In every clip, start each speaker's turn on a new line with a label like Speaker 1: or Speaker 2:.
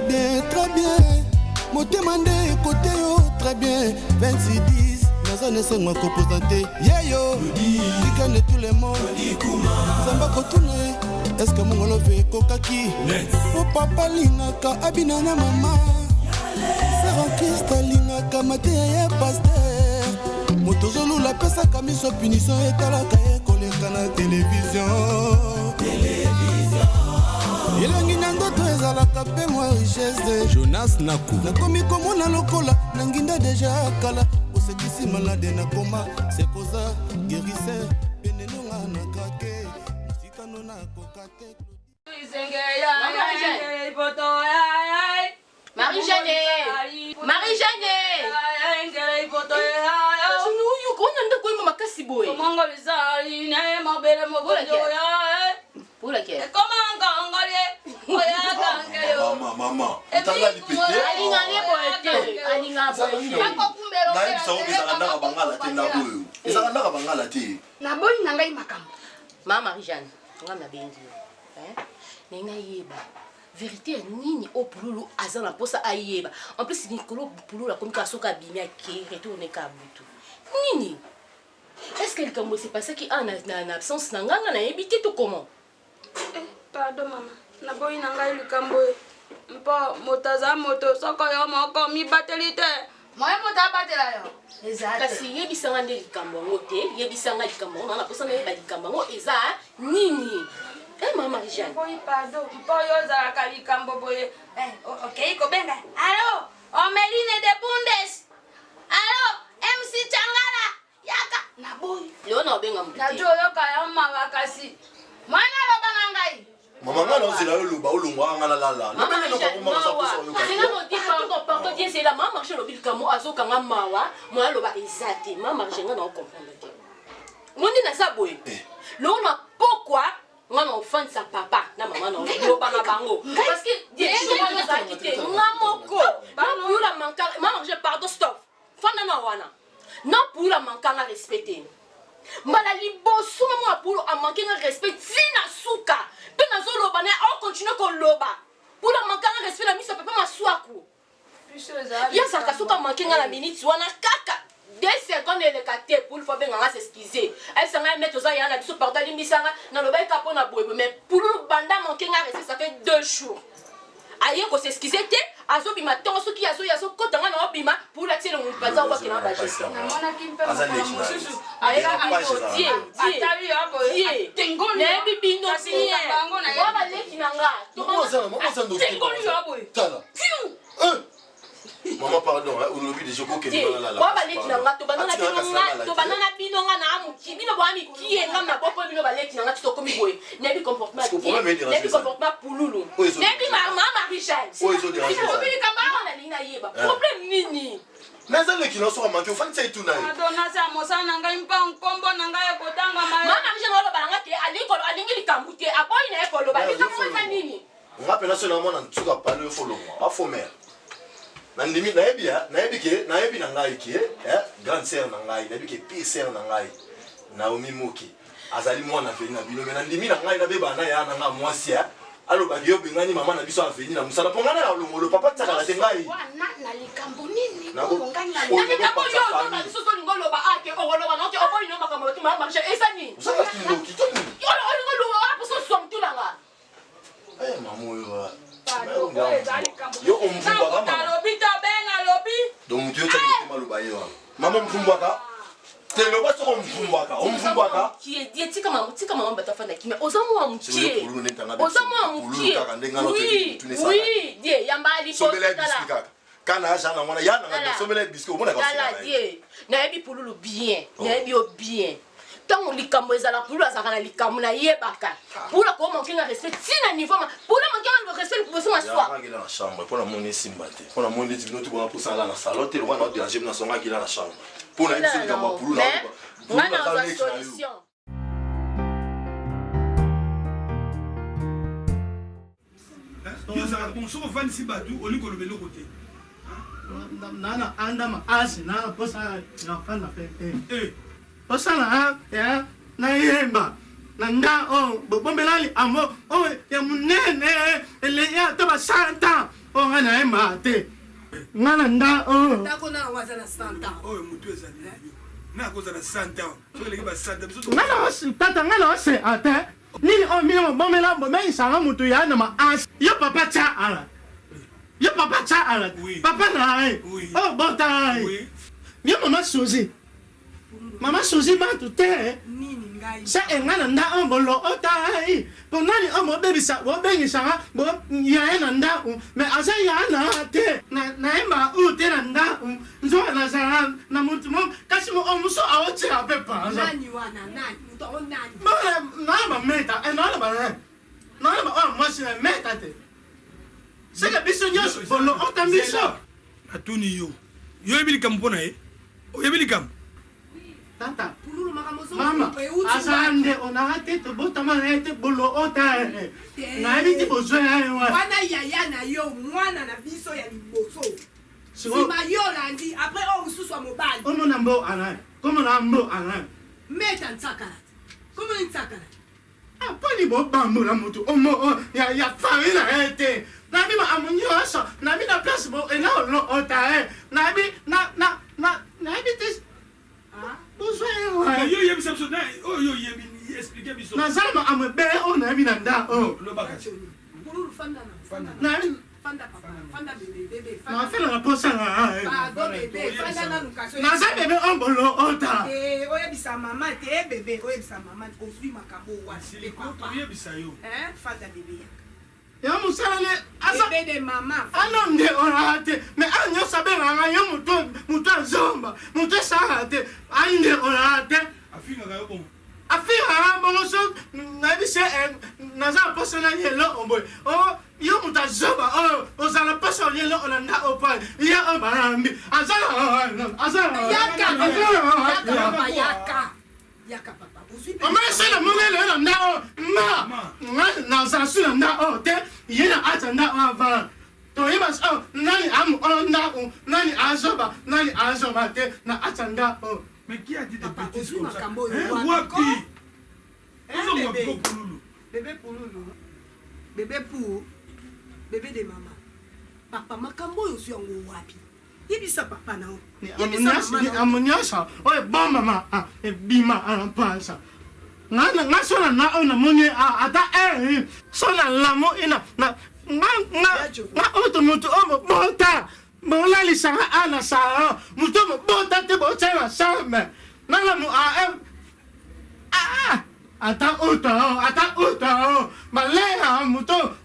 Speaker 1: Bien, très bien. Motema nde ekote yo très bien. 26 10 naza na esengo ya kopresente yeyo likane tout le monde. Nzambe akotuna ye eske mongolove ekokaki po papa alingaka abina na mama sera krist alingaka mateya ya paster moto ozolula apesaka miso punition etalaka ye koleka na televizio. Elongi na ndoto ezalaka mpe mwa richesse.
Speaker 2: Jonas Naku.
Speaker 1: Nakomi komona lokola nanginda deja kala osekisi malade nakoma sekoza guérisseur pene nonga na krake mosikano nakoka te.
Speaker 3: Marie-Jeanne! Marie-Jeanne! Oyo ndako oyemba makasi boye.
Speaker 4: Mama, mama, otanga lipete.
Speaker 3: Alingani boye te. Alinga boye te.
Speaker 4: Nayebisa yo ezalaka ndaka bangala te, ndako oyo ezalaka ndaka bangala te.
Speaker 5: Naboyi na ngai makambo.
Speaker 3: Mama Marie-Jeanne, nga nabengi yo. Naye nayeba vérité ya nini oyo Pululu aza na mposa ayeba. En plus mikolo Pululu akomi kaka soki abimi ake retourne kaka butu. Nini? Est-ce que likambo se passaki a na absence na nga, nga nayebi te to comment?
Speaker 5: Eh, pardon mama, naboyi na ngai likambo oyo. Mpo moto aza moto, soko yo moko mibateli te, moye moto abatela yo eza te.
Speaker 3: Kasi yebisanga nde likambo yango te, yebisanga likambo yango, nga na mposa nayeba likambo yango eza nini. Eh, mama Marie-Jeanne.
Speaker 5: Naboyi pardon, mpo yo ozalaka likambo boye. Eh, okei kobenga. Allo, Omeline de Bundes. Allo, MC Changala. Yaka, naboyi.
Speaker 3: Leo na obenga moto te.
Speaker 5: Nazoyoka yo mawa kasi. Mwana aloba na ngai.
Speaker 4: Mama, nga naozela yo loba olongwa nga nalala.
Speaker 3: Mama Marie-Jeanne, mawa. Zinga no di pardon, pardon die zela. Mama Marie-Jeanne alobi likambo azokanga mawa, moya aloba eza te. Mama Marie-Jeanne nga na comprendre te. Moni naza boye. Leo na pokwa nga na ofandisa papa na mama na loba na bango. Parce que die ozalaki te nga moko. Na puyula manka, Mama Marie-Jeanne pardon stop. Fanda na wana. Na puyula manka nga respecte. Mbala liboso mama ya Pulu amanke nga respect ti na suka. Pe nazoloba na ye, continue koloba. Pulu amanka nga respect na miso ya papa Maswaku. Ye azalaka soki amanke nga na minute wana kaka 2 secondes eleka te, Pulu fo abenga nga s'excuser. Ayebisa ngai maître oza ya na biso pardon alimbisa nga nalobaki kaka mpona boye boye mais Pulu banda manke nga respect ça fait 2 jours. Aye ko s'excuser te, azobima ntongo soki azoya azokota nga na obima Pulu atiele moto baza obakela nga bageste.
Speaker 5: Namonaki mpe
Speaker 4: Aza
Speaker 5: mokolo
Speaker 4: leki na ye.
Speaker 5: mosusu
Speaker 4: Dérapage ezalaka.
Speaker 3: Die, die,
Speaker 5: atali yo boye,
Speaker 3: die.
Speaker 5: atengoli yo.
Speaker 3: Nayebi bino
Speaker 5: Kasi
Speaker 3: bien.
Speaker 5: likambo yango nayebi
Speaker 3: Wa baleki na nga.
Speaker 4: Mama aza mama aza ndoki te,
Speaker 5: Atengoli yo boye.
Speaker 4: Tala.
Speaker 3: Fiu!
Speaker 4: Eh! Mama pardon, hein, olobi déjà kokende
Speaker 3: Te,
Speaker 4: nga nalala.
Speaker 3: wa baleki na nga tobanda na
Speaker 4: Atika
Speaker 3: bino
Speaker 4: kasi
Speaker 3: nga
Speaker 4: nalala te.
Speaker 3: tobanda na bino nga na amuki bino boya mikie nga na boko bino baleki na nga ti tokomi boye nayebi comportement
Speaker 4: Parce que
Speaker 3: die
Speaker 4: problème edérange
Speaker 3: nayebi
Speaker 4: eza.
Speaker 3: comportement Pululu
Speaker 4: Oyo ezo
Speaker 3: nayebi
Speaker 4: dérange.
Speaker 3: mama Marie-Jeanne.
Speaker 4: Oyo ezo dérange eza.
Speaker 3: Obi likambo awa nalingi nayeba
Speaker 4: Eh.
Speaker 3: problème nini.
Speaker 4: Mais eza leki na soka manke ofandisa etuna ye.
Speaker 5: Pardon, nasa mosala na ngai mpo nkombo na ngai ekotangama ye.
Speaker 3: Mama Marie-Jeanne oloba na nga ke alingi likambo te aboyi na ye koloba
Speaker 4: Mais
Speaker 3: likambo
Speaker 4: yo
Speaker 3: eza nini.
Speaker 4: Nga mpe naso na mwana nsuka pale yo folongwa ba faux mère. Nandimi nayebi ya nayebi ke nayebi na ngai ke eh, grande sœur na ngai nayebi ke pire sœur na ngai Naomi Moki azali mwana aveni na bino mais nandimi na ngai nabeba na ya na ngai mwasi ya alobaki yo bengani mama na biso aveni na mosala mpo ngai na longolo papa tiakala te ngai
Speaker 5: Wana na likambo nini
Speaker 4: Nako-
Speaker 5: oyo ngai na
Speaker 4: Oyo
Speaker 3: Na likambo
Speaker 4: nakopanza
Speaker 3: yo ozoba
Speaker 4: famille.
Speaker 3: biso ozolinga oloba ake okoloba na oke oboyi no makambo bato mama Marie-Jeanne eza nini.
Speaker 4: ozalaka kindoki to nini.
Speaker 3: Oyo olinga oloba wana mposa oswa motu na nga.
Speaker 4: Eh, mama oyo ah.
Speaker 5: Pardon, oyo eza likambo.
Speaker 4: Yo omvumbwaka mama.
Speaker 5: Nalobi to be nalobi.
Speaker 4: Donc moto yo tiaki motema aloba ye wana. Mama omvumbwaka? Te loba soki omvumbwaka, omvumbwaka.
Speaker 3: Kie, die, tika mama, tika mama bato afanda kimia. Oza mwa mokie.
Speaker 4: Sikoyo pululu nde ntanga
Speaker 3: Oza mwa
Speaker 4: pululu
Speaker 3: mokie.
Speaker 4: kaka nde nga na
Speaker 3: Oui,
Speaker 4: toyebi motuna esala.
Speaker 3: oui, die, yamba liboso
Speaker 4: Sombela ye
Speaker 3: tala.
Speaker 4: biscuit kaka. Kana aja na wana ya na
Speaker 3: Tala.
Speaker 4: nga sombela ye biscuit omonaka
Speaker 3: Tala,
Speaker 4: oseka na ye.
Speaker 3: die. Nayebi Pululu bien.
Speaker 4: Oh.
Speaker 3: Nayebi yo bien. Ntango likambo ezala Pululu azalaka na likambo nayebaka. Pululu akomanke nga respect ti na niveau ma Pululu amanke nga respect liboso maswa.
Speaker 4: Yanga akela na chambre mpo namoni esimba te mpo namoni neti bino tobona mposa ala na salon te lokola naoderange bino nasonga akela na chambre mpo nayebi so likambo ya Pululu
Speaker 3: Mais
Speaker 4: naoloba.
Speaker 3: nga
Speaker 4: Pululu aza
Speaker 3: nazwa
Speaker 4: leki na yo.
Speaker 3: solution.
Speaker 6: Yo ozalaka bongo soki ovandisi bato olingi koloba eloko te.
Speaker 7: Nana anda makasi na posa na fanda pe te.
Speaker 6: Eh.
Speaker 7: Posa na ya nayemba na nga oyo bobombelali amo oyo ya monene eleki ata ba 100 ans. Oyo ngai nayemba te. Ngai na nda oyo.
Speaker 2: Ndako na yango aza na 100 ans.
Speaker 6: Oyo mutu ezali yo. Na akozala 100 ans. Soki eleki ba 100 ans biso.
Speaker 7: Ngai na tata ngai na ose ate. Nini oyo mino mobomela bobengisaka mutu ya na maasi. Yo papa tya ala. Yo papa tya ala. Papa na ye. Oyo bota ye. Yo mama Suzy. Mama Suzy bantu te.
Speaker 2: Nini ngai?
Speaker 7: Se enga na nda oyo bolo ota ye. Po nani oyo bobebisa bobengisaka bo yaye na ndako mais aza ya na te. Na nayemba u te na ndako. Nzoka nazala na mutu moko kasi oyo mosusu aotia pe panza.
Speaker 2: Nani wana nani? Moto yango nani?
Speaker 7: Bana na ba meta eh na ba eh na ba oyo mwasi na meta te. Seke biso nyonso bolo ota biso.
Speaker 6: Natuni yo. Yo oyebi likambo mpo na ye? Oyebi likambo?
Speaker 7: Tata. Mama, aza nde onaka te tobotama na ye te bolo ota ye. Nayebi te bozwa ya ye wana.
Speaker 2: Wana yaya na yo mwana na biso ya liboso. Sima yo olandi après oyo mosusu ya mobali.
Speaker 7: Komona mbo ana. Komona mbo ana.
Speaker 2: Meta nsakala. Komona nsakala.
Speaker 7: Ah, poni bobambola motu omo oh, ya, ya famille na ye te nayebi makambo nyonso nayebi na place bo ena ota ye nayebi na na na nayebi te bozwa ye wana
Speaker 6: yo oyebisa biso oyo yo oyebi explike biso
Speaker 7: naza na makambo ebele oyo nayebi na nda oyo
Speaker 6: lobaka
Speaker 7: nayebi nafela na posa na naza bebe oyo bolo ota
Speaker 2: oyebisa mama te bebe oyebisa mama ozwi makambo
Speaker 6: oyebisa yo
Speaker 2: fanda bebe yaka
Speaker 7: ya mosala ne
Speaker 2: bebe mama
Speaker 7: ano nde olaa te mais ayo nyonso abengaka yo moto moto azomba moto esalaka te ayi nde olaa te
Speaker 6: afingaka yo bongo
Speaker 7: afingaka bongo so nayebi se naza na posa na ye eloko boye yo moto azoba oyo ozala mposa olie eloko na nda opai ye oyo bayambi aza omesi na moni eloo na nda oyo nga nazala su na nda oyo te ye na ata nda oyo avana toyeba oyo nani amu oyo ndako nani azoba nani azoba te na ata nda oyo.
Speaker 6: Mais qui a dit des bêtises comme ça? Hein, wapi? Ozonga
Speaker 2: bébé
Speaker 6: pululu.
Speaker 2: Bébé pululu. Bébé pour. Bébé de maman. Papa makambo oyo ozwi yango wapi? Yebisa papa na yo.
Speaker 7: Yebisa nyonso oyo ebombama ebima na mpasa nga so na na oyo namoni ata ere so na lamo ina nga oyo to motu oyo mobota bolalisaka a na salon motu oyo mobota te botia na chambre nalamu ata uta ata uta baleya moto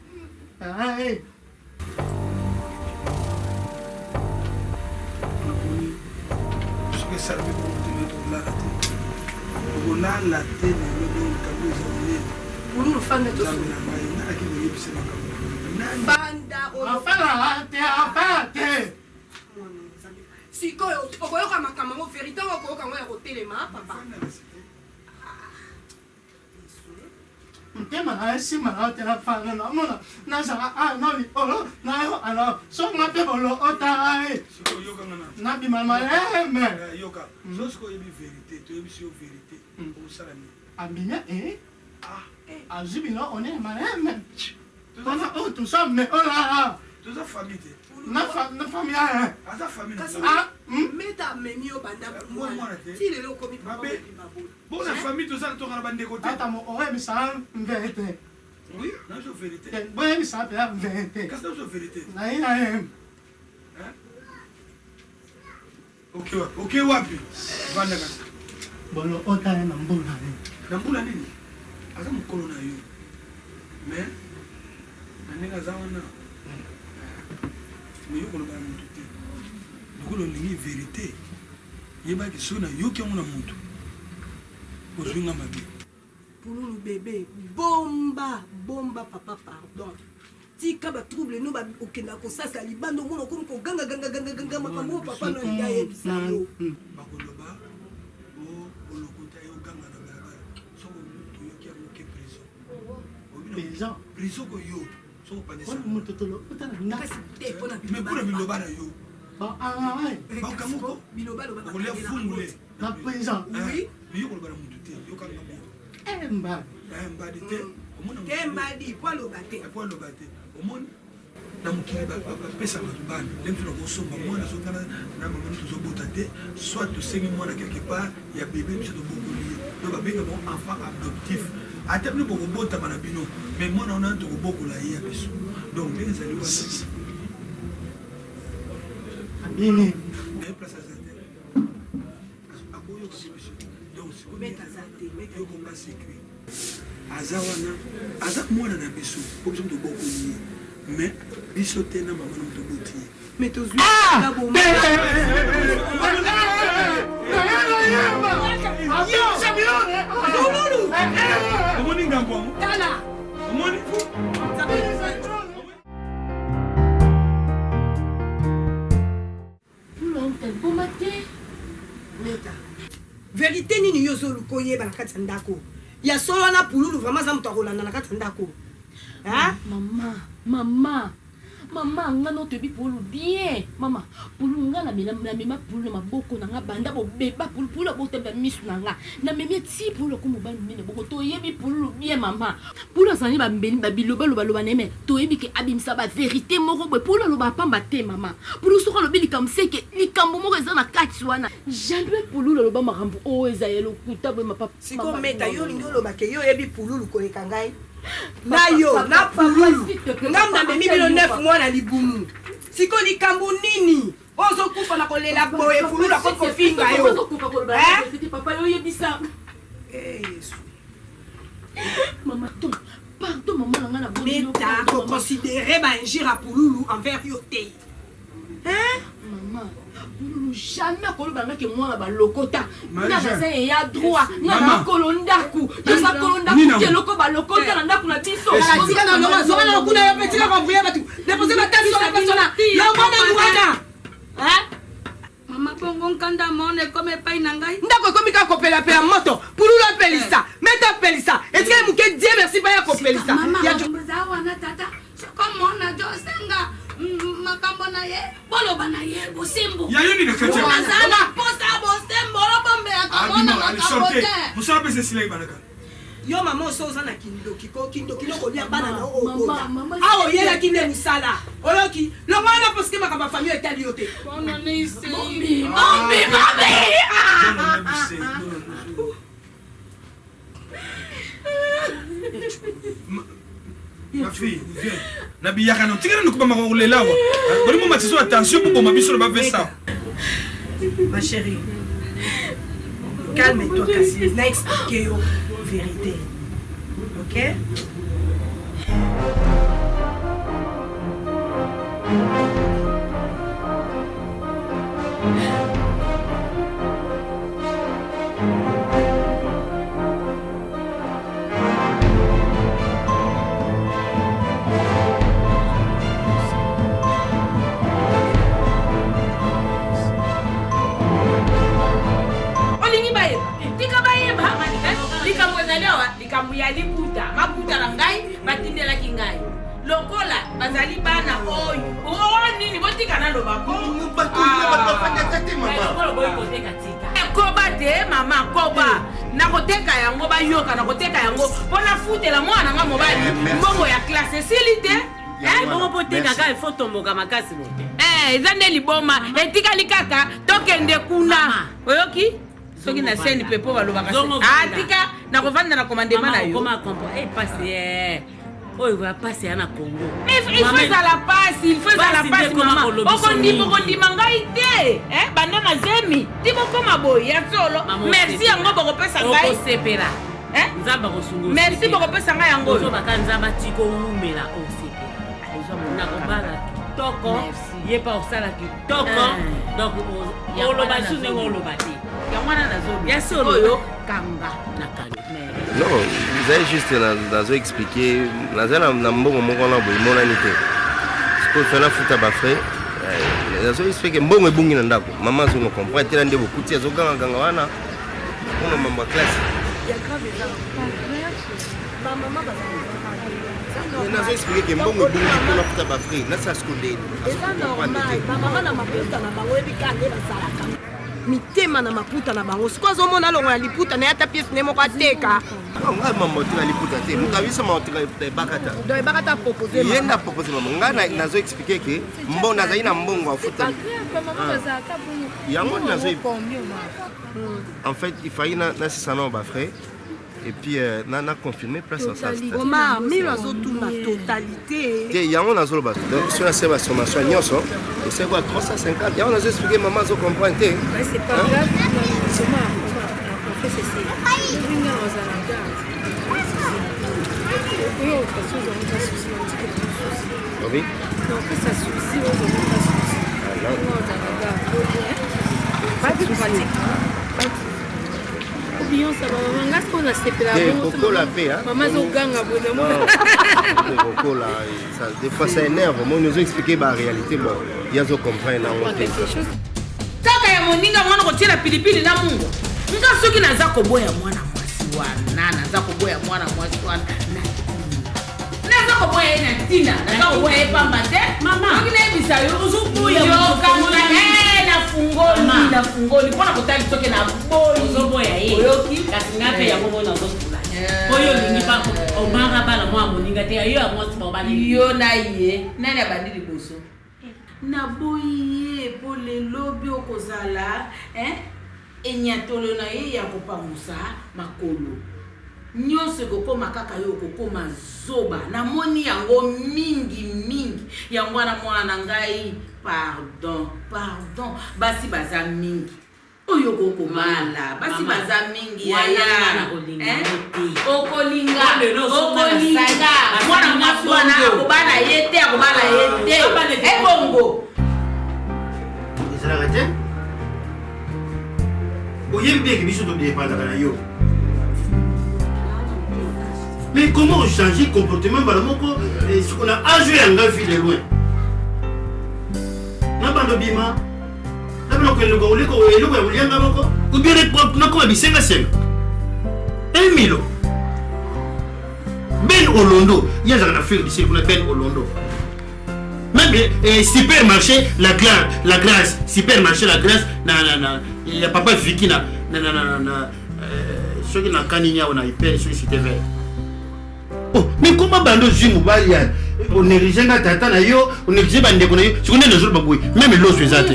Speaker 6: soki esala mpe bongo te tokolala te tokolala te lelo donc likambo eza monene
Speaker 2: pululu fanda
Speaker 6: nzambe na ngai nalaki koyebisa makambo
Speaker 2: fanda
Speaker 7: afala te afala te
Speaker 2: sikoyo okoyoka makambo yango verité yango okoyoka yango ya kotelema papa
Speaker 7: motema na ye nsima na yo te nafanda namona nazala a na likolo na yo alors so nga mpe bolo otala ye nabima maleme
Speaker 6: yoka so sikoyo oyebi verité toyebisi yo verité okosala nini
Speaker 7: abimi e azwi biloko nini maleme mpona oyo tosa me olala
Speaker 6: toza famille te
Speaker 7: na famille aye
Speaker 6: aza famille
Speaker 2: meta amemi yo banda mwana ti lelo okomi papa
Speaker 6: bona famille toza toka na bandeko te
Speaker 7: ata oyebisa vérité
Speaker 6: oui nazo vérité
Speaker 7: boyebisa mpenza vérité
Speaker 6: kasi nazo vérité
Speaker 7: naye na ye
Speaker 6: oke wapi oke wapi vanda kasi
Speaker 7: bolo otala na mbula nini
Speaker 6: na mbula nini aza mokolo na yo mais na ndenge aza wana mais yo koloba na motu te lokola olingi vérité yebaki soki nayoki yango na motu ozwi nga mabe
Speaker 2: pululu bebe bomba bomba papa pardon tika batrouble no okenda kosasa libanda omona okomi kogangagangagangaganga makambo oyo papa no alingi ayebisa yo
Speaker 6: bakoloba olokota ye oganga na balabala soki toyoki yango ke prison
Speaker 7: prison
Speaker 6: prison koyo soki opanisa
Speaker 7: moto tolokota na
Speaker 2: kasi te mpona
Speaker 6: mais mpona biloba na yo bakamoko okolia fungule
Speaker 7: na prison
Speaker 6: oui yo koloba na motu te yokanga
Speaker 7: bo mbadi
Speaker 6: mbadi te
Speaker 2: te mbadi po aloba te
Speaker 6: po aloba te omoni. Na mokili bapesa bato bana ndenge biso nakosomba mwana soki nga na mama no tozobota te, soit tosengi mwana quelque part ya bebe biso tobokoli ye, donc babenga bango enfant adoptif. Ata bino bokobotama na bino, mais mwana wana tokobokola ye ya biso. Donc ndenge ezali wana
Speaker 7: abini
Speaker 6: naye place aza te, akoyoka biso. Donc sikoyo yokonga secret aza wana, aza mwana na biso po biso tobokoli ye, mais biso te na mama na toboti ye.
Speaker 2: Mais tozwi
Speaker 6: Omoni ngambo yango, omoni.
Speaker 3: Boma te.
Speaker 2: Meta, verité nini yo ozoluka oyeba na kati ya ndako ya solo wana? Pululu vraiment aza moto akolanda na kati ya ndako. Hein?
Speaker 3: Mama, mama, mama, nga no toyebi Pulu bien. Mama, Pulu, nga namema Pulu na maboko na nga banda bobeba. Pulu, Pulu abotamba misu na nga, namemi ti Pulu ako mobali monene boko. Toyebi Pululu bien, mama. Pulu azali bambeli babilobaloba na ye, mais toyebi ke abimisa bavérité moko boye. Pulu aloba pamba te, mama. Pulu soki alobi likambo, seke likambo moko eza na kati wana. Jamais Pululu aloba makambo oyo eza ya lokuta boye, mapa.
Speaker 2: Sikoyo Meta, yo olingi oloba ke yo oyebi Pululu koleka ngai na yo na Pululu? Ngai namemi bino 9 mois na libumu. Sikoyo likambo nini oyo ozokufa na kolela boye? Pululu akoki kofinga yo?
Speaker 3: Ozokoka koloba
Speaker 2: Hein?
Speaker 3: te, papa, yo oyebisa.
Speaker 2: Eh, Yesu.
Speaker 3: Mama, to pardon, mama na ngai na boni yo,
Speaker 2: Meta,
Speaker 3: pardon, mama.
Speaker 2: koconsidere bainjure ya Pululu envers yo te. Hein?
Speaker 3: Mama, Pululu jamais akoloba nga ke mwana balokota.
Speaker 6: Marie
Speaker 3: Nga
Speaker 6: Jeanne.
Speaker 3: naza eya droit, nga
Speaker 6: Mama.
Speaker 3: na kolo ndako, toza kolo ndako
Speaker 6: Nina.
Speaker 3: te, eloko balokota na ndako na biso.
Speaker 2: Tika na longo, zonga na kuna yo mpe tika kombrie bato depose batasi wana persona longo na wana. Hein?
Speaker 5: Mama, bongo nkanda mona ekoma epai na ngai.
Speaker 2: Ndako ekomi kaka kopelapela moto. Pululu apelisa, Meta apelisa, etikali moke. Die merci baya kopelisa.
Speaker 5: Mama,
Speaker 2: Ya
Speaker 5: makambo eza wana, tata, soko mona jo osenga makambo na ye, boloba na ye bosembo.
Speaker 6: Ya yo nini na kati ya
Speaker 5: Aza na posa bosembo, olobombelaka mona
Speaker 6: Abima,
Speaker 5: makambo
Speaker 6: sorte
Speaker 5: te.
Speaker 6: mosala mpe esilaki balaka.
Speaker 2: Yo mama, oso oza na kindoki ko kindoki no kolia bana na
Speaker 3: Mama,
Speaker 2: obota.
Speaker 3: mama,
Speaker 2: Awa oyelaki nde mosala, oyoki? Longo wana, poske makambo ya famille etali yo te.
Speaker 5: Mona nisi.
Speaker 3: Mami, mami.
Speaker 6: Ma fille, viens. Na biyaka na tikana nokuba maka kolela awa. Bolingo matiso attention boboma biso na bavesa.
Speaker 2: Ma chérie, calme-toi kasi na expliquer yo vérité, ok?
Speaker 8: Olingi bayeba, tika bayeba. Likambo ezali awa, likambo ya liputa, maputa na ngai batindelaki ngai lokola bazali bana oyo o nini, botika naloba ko. Koba te, mama, koba. Nakoteka yango, bayoka, nakoteka yango mpo nafutela mwana nga mobali mbongo ya classe esili te.
Speaker 9: Bongo mpo tekaka, il faut tomboka makasi boye.
Speaker 8: Eh, eza nde liboma etikali kaka tokende kuna. Oyoki soki na seni mpe mpo balobaka
Speaker 9: Zongo
Speaker 8: Ah,
Speaker 9: vanda.
Speaker 8: tika nakovanda na commandement na yo.
Speaker 9: Okoma comprendre pasi oyo ya pasi ya na Congo.
Speaker 8: Il faut ezala pasi, il faut ezala
Speaker 9: Pasi nde
Speaker 8: pasi.
Speaker 9: ekoma
Speaker 8: Mama,
Speaker 9: kolobisa
Speaker 8: okondima
Speaker 9: mingi.
Speaker 8: okondima ngai te. Eh, banda na zemi ti bokoma boye ya solo.
Speaker 9: Mama,
Speaker 8: Merci.
Speaker 9: osepela.
Speaker 8: Yango bokopesa ngai.
Speaker 9: Okosepela.
Speaker 8: Eh?
Speaker 9: Nzambe akosunga.
Speaker 8: Merci, bokopesa ngai yango oyo.
Speaker 9: Ozobaka Nzambe atiko owumela, osepela nakobala kitoko, ye mpe osala kitoko. Donc oloba su ndenge oloba te.
Speaker 8: Yango wana nazoloba.
Speaker 9: Ya solo.
Speaker 8: Oyo kanga.
Speaker 9: Nakangi.
Speaker 10: Non, ezali juste nazo expliquer, naza na mbongo moko wana boye emonani te. Sikoyo fana futa bafrais, nazo expliquer mbongo ebungi na ndako. Mama azono comprendre tela nde bokuti azogangaganga wana mpona mambo ya classe.
Speaker 2: Ya grave eza bamama
Speaker 10: Nazo expliquer ke mbongo ebungi mpona futa bafrais, nasala siko ndeni?
Speaker 2: Eza normal, bamama na maputa na bango oyebi kaka nde bazalaka. Mitema na maputa na bango. Sikoyo azomona alongola liputa na ye ata pièce ne moko ateka.
Speaker 10: Ngai mama otika liputa te. Moto abisa mama otika liputa ebakata.
Speaker 2: Donc ebakata propose
Speaker 10: mama. Ye nde apropose mama. Ngai nazo expliquer ke mbo nazali na mbongo afuta. Yango nazo En fait, il fallait na sisa na ba frais et puis euh, na na confirmer place en salle.
Speaker 2: Omar, milo azotuna totalité.
Speaker 10: Te yango nazoloba donc soki nasala ba sommation nyonso esali kwa 350 yango nazo expliquer mama azo comprendre te.
Speaker 11: Ouais, c'est pas grave. Omar, Omar, on fait ceci. Olinga ozala garde. Oyo kasi ozala souci, on dit que souci.
Speaker 10: Oui.
Speaker 11: Donc ça souci, ozala souci. Ozala garde. Pas de souci. Beyonce mama nga sikoyo nasepela
Speaker 10: kokola mpe
Speaker 11: mama azoganga boye
Speaker 10: kokola des fois ça énerve omoni ozo expliquer ba réalité bon ye azo comprendre nango te
Speaker 8: kaka ya moninga mwana kotiela pilipili na mungwa nga soki naza koboya mwana mwasi wana naza koboya mwana mwasi wana naza koboya ye na ntina naza koboya ye pamba te soki nayebisa yo yokanga nafungoli nafungoli mpo na kotali soki naboyi
Speaker 9: ozoboya ye
Speaker 8: oyoki
Speaker 9: kasi nga mpe yango mona ozotula oyo olingi omara bana mwa moninga te yo ya mwasi baobali
Speaker 8: yo na ye nani abandi liboso naboyi ye mpo lelobi okozala enyatolo na ye ya kopangusa makolo Nionso ekokoma kaka yo okokoma zoba namoni yango mingi mingi yango wana mwana na ngai pardon pardon basi baza mingi oyo okoki kobala basi baza mingi yaya okolinga okolinga mwana mwasi wana akobala ye te akobala ye te ebongo
Speaker 7: ezalaka te oyebi bien ke biso todepandaka na yo mais comment ochanger comportement mbala moko eh, siko na age oyo yanga vie de loin na bando bima na bino koeluka eloko ya kolia nga moko ou bien nakoma bisengasenga emilo ben olondo ye azalaka na afrique du sud kuna ben olondo Même eh, eh, supermarché la grâce, la grâce, supermarché la grâce na na na ya papa Vicky na na na na na euh, soki na kanini awa na hyper soki cité vert. Oh, mais comment bando zwi mobali ya onéglige nga tata na yo onéglige bandeko na yo sikoyo nde nazoloba boye meme loso eza te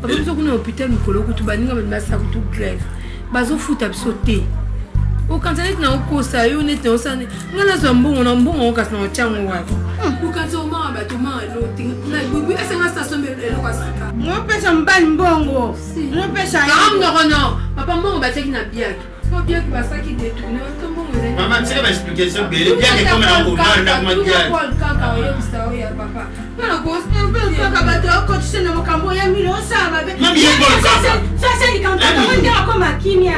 Speaker 11: papa biso kuna hôpital mikolo kutu baninga basala kutu grève bazofuta biso te okanisa neti naokosa yo neti naosala nga nazwa mbongo na mbongo yango kasi naotya yango wapi okanisa omaka bato omaka lote esenga sasombe eloko ya sika
Speaker 5: mopesa mobali mbongo mopesa
Speaker 11: nokono papa mbongo batiaki na biaki so biaki basaki detourne to mbongo
Speaker 7: mama tika ba explication bele biaki ekoma na omar ndakoma biaki
Speaker 11: kaka oyebisa oyo ya papa
Speaker 5: kaka bato okotisa na makambo ya milo osala mabe akoma kimia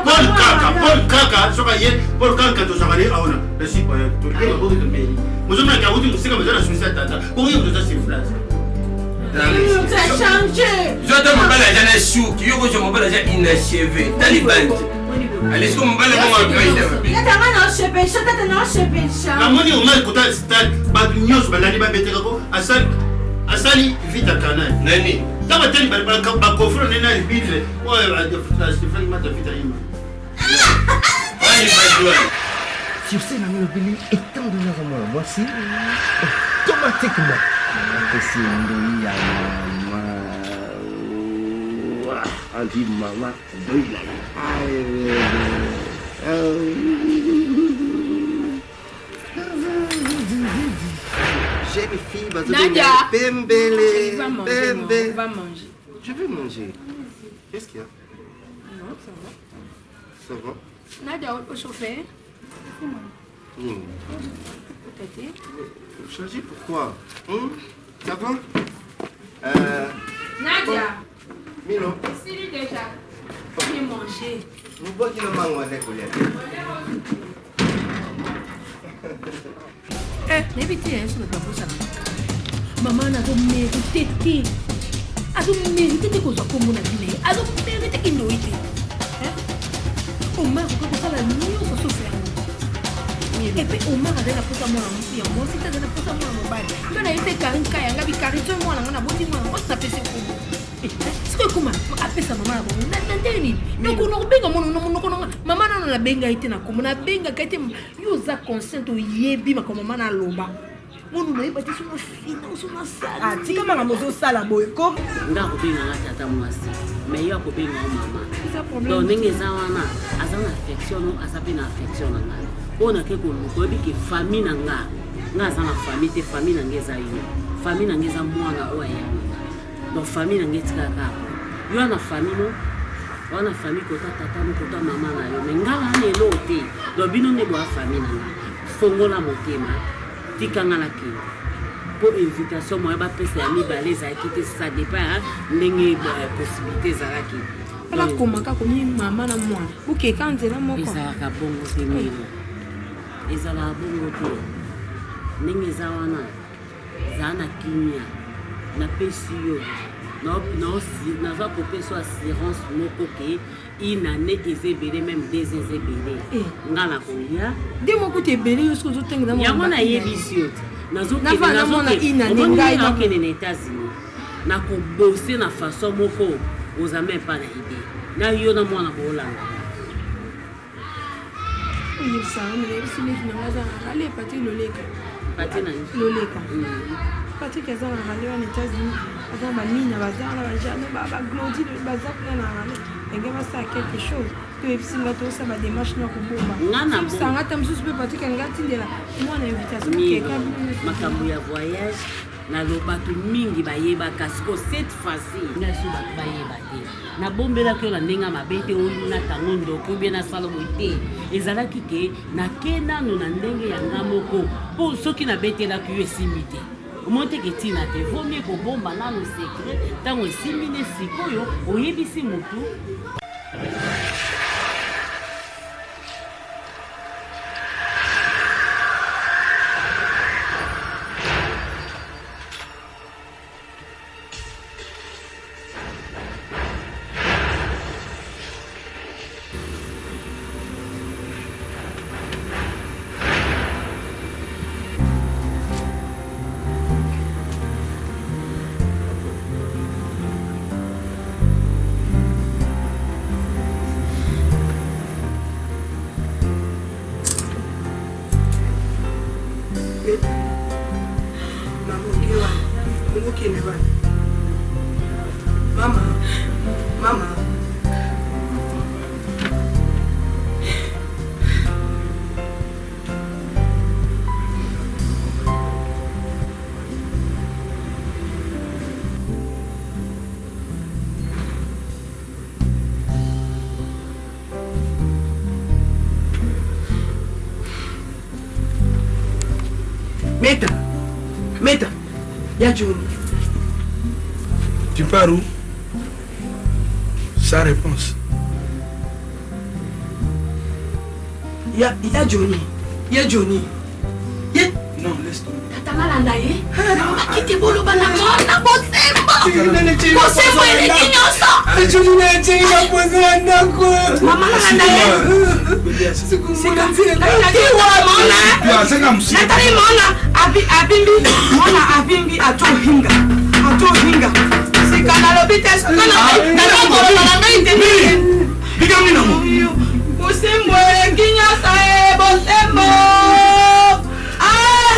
Speaker 7: paul kaka paul kaka soki aye paul kaka tozalaka ne aona nasipaboki tombeli mozomona kauti mosika baza na susi ya tata okoki moto oza sur place
Speaker 12: zwa mobali aza na suki yo kozwa mobali aza inachevé taliban te alesiko mobali bongo abaida mabe
Speaker 5: tata naosepelisa tata naosepelisa
Speaker 7: namoni omari kota stade bato nyonso balandi babetekako asali asali vita kanai
Speaker 12: nani
Speaker 7: ntango atali bakofro nde na arbitre oyo stefani mata vita ima
Speaker 10: Sur ce, nami lobeli étant donné aza mwana mwasi automatiquement apesi ndoi ya mama anti mama ndoi na ye jeune fille bazobenga pembele pembe je vais manger qu'est-ce qu'il y a
Speaker 11: non ça va
Speaker 10: ça va
Speaker 11: Nadia au chauffeur
Speaker 10: Nini Changer pourquoi hmm? Ça va
Speaker 11: euh... Nadia
Speaker 10: Milo
Speaker 11: Sili déjà Viens manger.
Speaker 10: Mubwaki na mango ane kolia.
Speaker 11: Eh, nayebi te eh, soki bato babosanaka mama wana azomerite te azomerite te kozwa nkombo na bino ye azomerite kindoyi te eh? Omar okoki kosala nyonso sauf yango epuis Omar azali na mposa mwana ya mwasi te azali na mposa mwana mobali nga na ye te Karine Kaya nga bi Karine soki mwana nga naboti mwana mwasi napesi nkombo. Sikoyo ekoma apesa mama na bango na ndenge nini? Noko nakobenga mwana na monoko nanga mama nano nabenga ye te na kombo nabengaka ye te. Yo oza consciente oyebi makambo mama naloba. Mwana nayeba te soki nafina soki nasala.
Speaker 2: Ah, tika makambo ozosala boye ko.
Speaker 9: Nga akobenga nga tata mwasi mais yo akobenga yo mama.
Speaker 11: Eza problème.
Speaker 9: Donc ndenge eza wana aza na affection no aza mpe na affection na ngai. Oyo nake koluka oyebi ke famille na nga nga aza na famille te famille na nga eza yo famille na nga eza mwana oyo aya na nga donc famille na nga etikala kaka yo wana famille no wana famille kota tata no kota mama na yo mais nga na eloko te donc bino nde boya famille na nga fongola motema tika nga nakende mpo invitation moya bapesa ya mibale ezalaki te ça dépend ndenge eh, possibilité ezalaki
Speaker 11: bakoma kaka komi mama na mwana bokeka nzela moko
Speaker 9: ezalaka bongo te mino ezalaka bongo te ndenge eza wana zala na kimia napesi yo naza kopesa yo assurance moko ke une année eza ebele meme deux ans eza ebele eh. nga nakoya
Speaker 11: nde moko te ebele yo soki ozotangela
Speaker 9: yango nayebisi yo te nazokende na états-unis nakobose na façon moko oza meme pas na idée na yo na mwana boolanda
Speaker 11: oyebisa nga me nayebisi leki na nga aza na rale patrik loleka
Speaker 9: patrik nani
Speaker 11: loleka mm. patrik aza na rale wana états-unis aza na bamina baza wana bajano baglodi baza kuna na rale ndenge basala quelque chose toyebisi nga tosala bademarche na kobomba yebisa nga ta mosusu mpe patrik alingi atindela mwana invitation keka
Speaker 9: makambo ya voyage nalo bato mingi bayebaka siko cette fois-ci ngai so bato bayeba te nabombelaki yo na ndenge ya mabe te natango ndoki obie nasala boye te ezalaki ke nake nano na ndenge ya nga moko mpo soki nabetelaki yo esimbi te omoni te ke ntina te vomie kobomba nano secret ntango esimbi nde sikoyo oyebisi motu
Speaker 2: Okende wapi? Mama, mama. Meta, Meta, ya Johnny.
Speaker 6: Tu pars où Sans réponse.
Speaker 2: Ya, ya Johnny, ya Johnny. Ya...
Speaker 6: Non, laisse tomber.
Speaker 11: Tata nalanda ye nalobaki te boloba na mwana bosembo bosembo eleki nyonso mama nalanda ye natali mona abimbi mona abimbi atohinga atohinga sika nalobi te nazokoloba na ngai te bosembo eleki nyonso e bosembo Ah!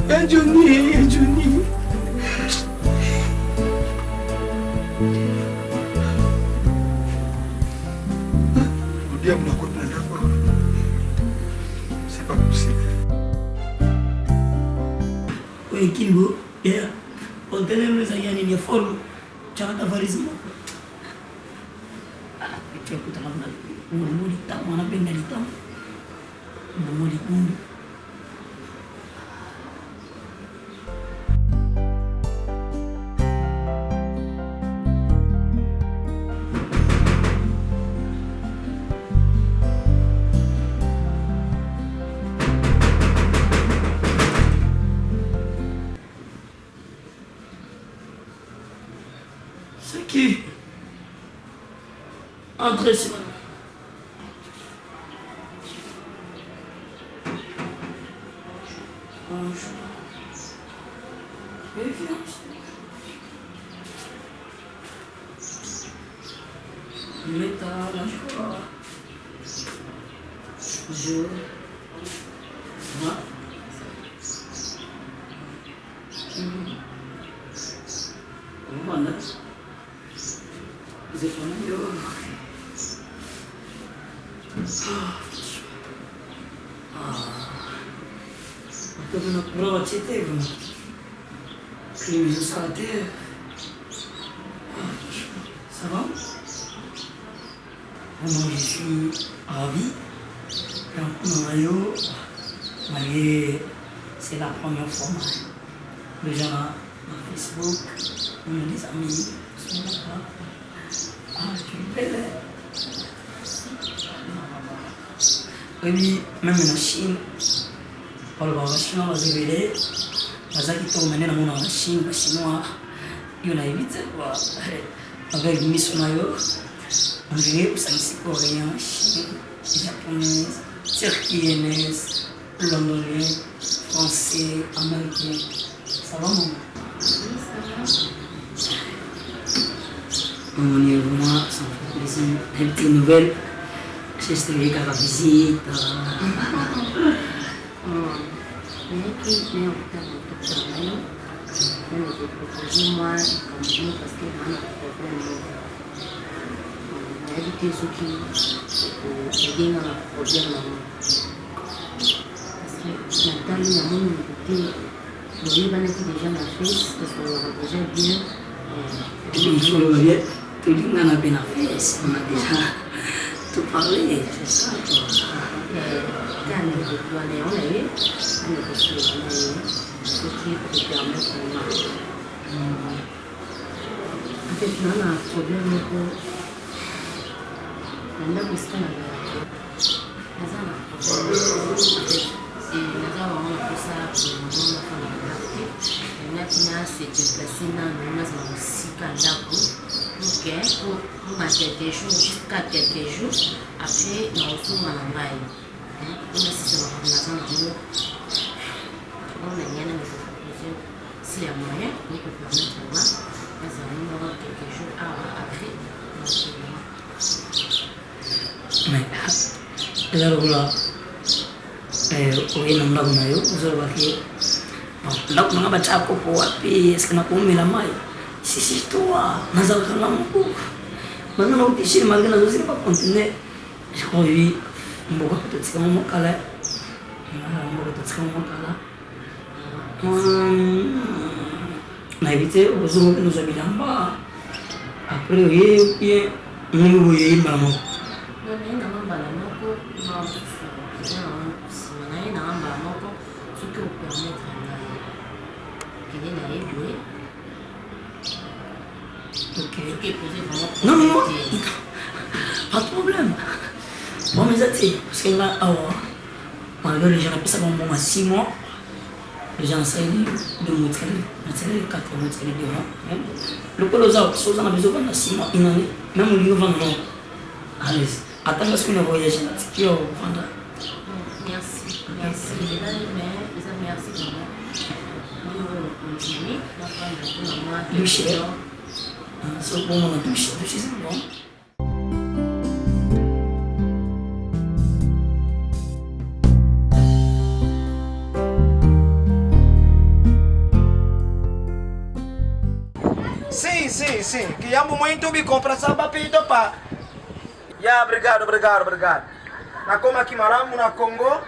Speaker 2: Ya Johnny, ya Johnny.
Speaker 6: Le diable n'a quoi d'accord. C'est pas possible.
Speaker 13: oyo kingo ya otelemi ezalaki ya nini ya forme tyakata valise moko ekutaka molimo litambo wana benda litambo bongo likundu C'est qui Entrez, s'il Bonjour. Meta, la joie. Bonjour. Ça va? Omona. Zepona yo. Ah. Otomona courant batie te vraiment. Clim ezosala te. Ça va? Vraiment, je suis ravi. Yo, malgré c'est la première fois, déjà na Facebook, on a des amis sont là. Ah, tu es belle. Oui, même na Chine, balobaka bachinois baza ebele, baza kitoko mene namonaka na Chine, bachinois yo nayebi te kua avec miso na yo on dirait osangisi coréen, chine, japonaise, turquiennaise, londonien, français, américain. Ça va maman?
Speaker 9: Oui, ça va.
Speaker 13: On est vraiment, ça me fait plaisir. Une petite nouvelle. J'ai kaka visite.
Speaker 9: nayaki naye kotala docteur na yo nani kopropose mwa likambo moko parce que naa na problème moko nayebi te soki okoede nga na problème yango parce que natali namoni moto te boyebanaki déjà na face tosololaka déjà bien.
Speaker 13: Tosolola bien, tolingana mpe na face, on a déjà tout parlé, c'est ça quoi.
Speaker 9: Kaka ndeko wana yango na ye andeko solola na ye soki okopermettre nga. En fait naa na problème moko na ndako esika na balaka, naza na problème en fait, naza vraiment na mposa pour le moment nafanda na ndako te, nalingaki na se déplacer nanu, nazala mosika ya ndako pour que mpona quelques jours, jusqu'à quelques jours, après nakozonga na ngai mpona sisa makambo naza nango. Wana nalingai na meko propose s'il y a moyen okopermettre nga nazala moko quelques jours awa, après nakokende.
Speaker 13: Mais eza lokola oye na ndako na yo, ozolobaki ndako nanga batya kopo wapi, eske nakomela mai? Sisi toi nazalaka nga moko banda nauti Chine, malgré nazozela baconteneur. Je crois oui, mboka totikanga mokala, mboka totikanga mokala, nayebi te ozonga mpe nozwa bilamba après oye bien ndenge boye ye mbala moko.
Speaker 9: Non, naye nanga mbala moko, na mosusu eza nanga nsima, naye nanga mbala moko. Soki opermettre ngai kende na ye boye.
Speaker 13: Ok.
Speaker 9: Soki epose vraiment
Speaker 13: Non, non, non.
Speaker 9: problème te.
Speaker 13: Pas de problème. Bon, mais eza te parce que nga awa, malgré les gens napesaka mbongo ya 6 mois déjà, nasaleli 2 mois, etikali natikali 4 mois, etikali 2 mois. Lokola oza so oza na besoin ovanda 6 mois, une année même, olingi ovanda non, à l'aise, atanga soki na voyage natiki yo ovanda.
Speaker 9: Merci, merci. Eza mais eza merci vraiment ndenge ondimi nafanda mpona mwa
Speaker 13: douche so bongo na douche, douche eza bon.
Speaker 14: Sim, sim, sim. Que amo muito me compra samba pito pa. Ya, obrigado, obrigado, obrigado. Nakoma malamu na Congo.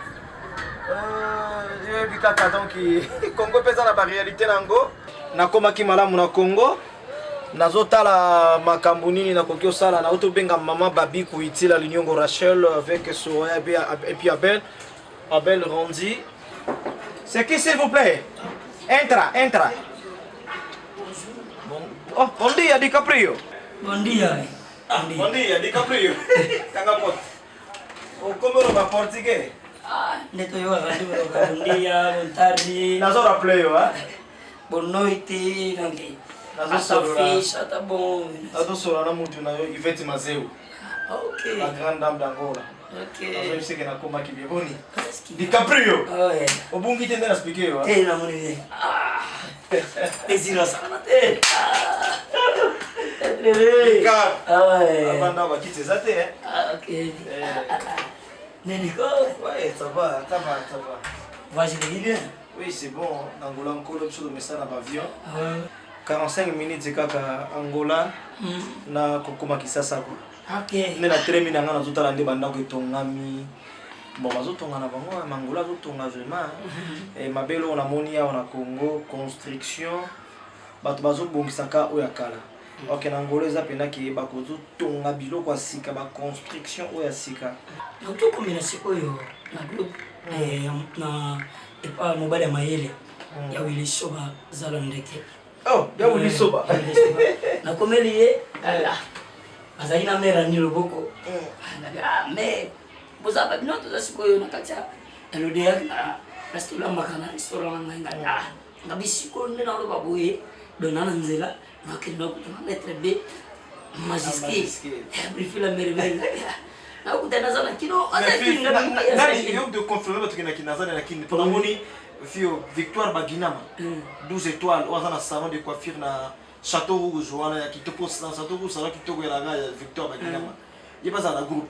Speaker 14: Yebi kaka donc Congo mpe na baréalité nango. Nakomaki malamu na Congo. Nazotala makambo nini nakoki osala. Nauti obenga mama Babi Kuitila Linyongo Rachel avec Soraya et puis Abel. Abel Rondi. C'est qui, s'il vous plaît? Entra, entra. Bon, oh, bom dia, DiCaprio.
Speaker 13: Bon dia.
Speaker 14: Ah, bom dia, DiCaprio. Kanga pot. Okomi oloba portugais?
Speaker 13: Nde toyokaka nde koloba bon dia, bon tarde.
Speaker 14: Nazo rappeler yo, hein?
Speaker 13: Bonne noite, donc
Speaker 14: Nazosolola.
Speaker 13: ata fiche ata bon.
Speaker 14: Nazosolola na mutu na yo Ivete Mazeu.
Speaker 13: Ok.
Speaker 14: La grande dame d'Angola.
Speaker 13: Ok.
Speaker 14: Nazoyebiseke nakomaki bien boni. DiCaprio.
Speaker 13: Ouais.
Speaker 14: Obungi te nde na expliquer yo.
Speaker 13: Te, namoni bien. Plaisir asakana te. Prêtre. Ah ouais.
Speaker 4: Avanda bakiti eza te hein.
Speaker 13: Ah, ok. Nini ko?
Speaker 4: Ouais, ça va, ça va, ça va.
Speaker 13: Voyage de bien.
Speaker 4: Oui, c'est bon. Angola nkolo biso tomesana ba avion.
Speaker 13: Ah.
Speaker 4: 45 minutes kaka Angola na kokoma Kisasa ko.
Speaker 13: Ok.
Speaker 4: Nde na telemi na ngai nazotala nde bandako etongami. Bon, bazotonga na bango, hein, Angola azotonga vraiment. Eh, mabe eloko namoni awa na Congo, construction, bato bazobongisaka oyo ya kala. Ok, na Angola eza mpenza ke bakozotonga biloko ya sika, ba construction oyo ya sika.
Speaker 13: Donc tokomela sikoyo na groupe eh, na epa mobali ya mayele ya Willy Soba zala ndeke.
Speaker 4: Oh, ya Willy Soba.
Speaker 13: Nakomeli ye ah, azali na mère ani loboko. Nabi ah mais boza ba bino toza sikoyo na kati ya LODR na place tolambaka na restaurant na ngai ngai ah ngabi sikoyo nde naloba boye donc na na nzela nakende nakutana maître B Majiski brifi la merveille nakuta naza na kino
Speaker 4: nani yo de confirmer bato kendaki naza na kini mpo namoni fio victoire baginama 12 étoiles oyo aza na salon de coiffure na château rouge wana ya kitoko na château rouge salon kitoko elanga ya victoire baginama ye bazala na groupe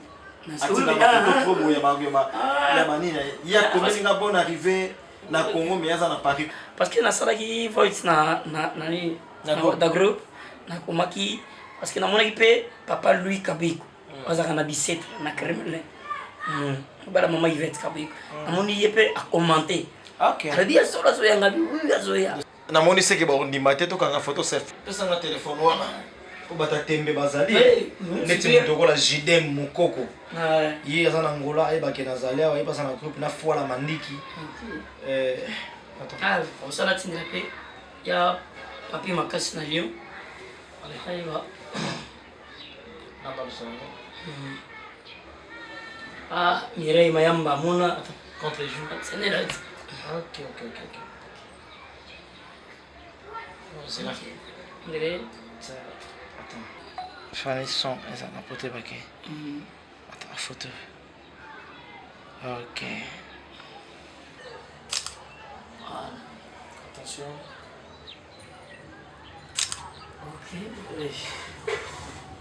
Speaker 4: atinda bafoto trop boye ya banini ye akomeli nga bonne arrivée na congo mais aza na paris
Speaker 13: parce que nasalaki voice na na nani
Speaker 4: Na groupe.
Speaker 13: na groupe nakomaki parce que namonaki mpe papa louis kabiko azalaka na bicetre na kremlin bala mama ivete kabiko namoni ye mpe acommente alobi ya solo azoya ngabi wi azoya
Speaker 4: namoni seke bakondima te tokanga photo selfie pesanga telefone wana po bata tembe bazali
Speaker 13: Hey,
Speaker 4: neti
Speaker 13: super.
Speaker 4: moto lokola jidem mokoko
Speaker 13: Ouais.
Speaker 4: ye aza na ngola ayebake nazali awa ye mpe aza na groupe na fwala mandiki Eh, attends.
Speaker 13: Ah, osala tindela mpe ya papier makasi na lyon ayeba ah mireille mayamba amona
Speaker 4: contre jour
Speaker 13: senela
Speaker 4: ok ok ok ok C'est là.
Speaker 13: ndele
Speaker 4: Attends. Fallait son, eza na pote bake. Attends, photo. Ok. Attention.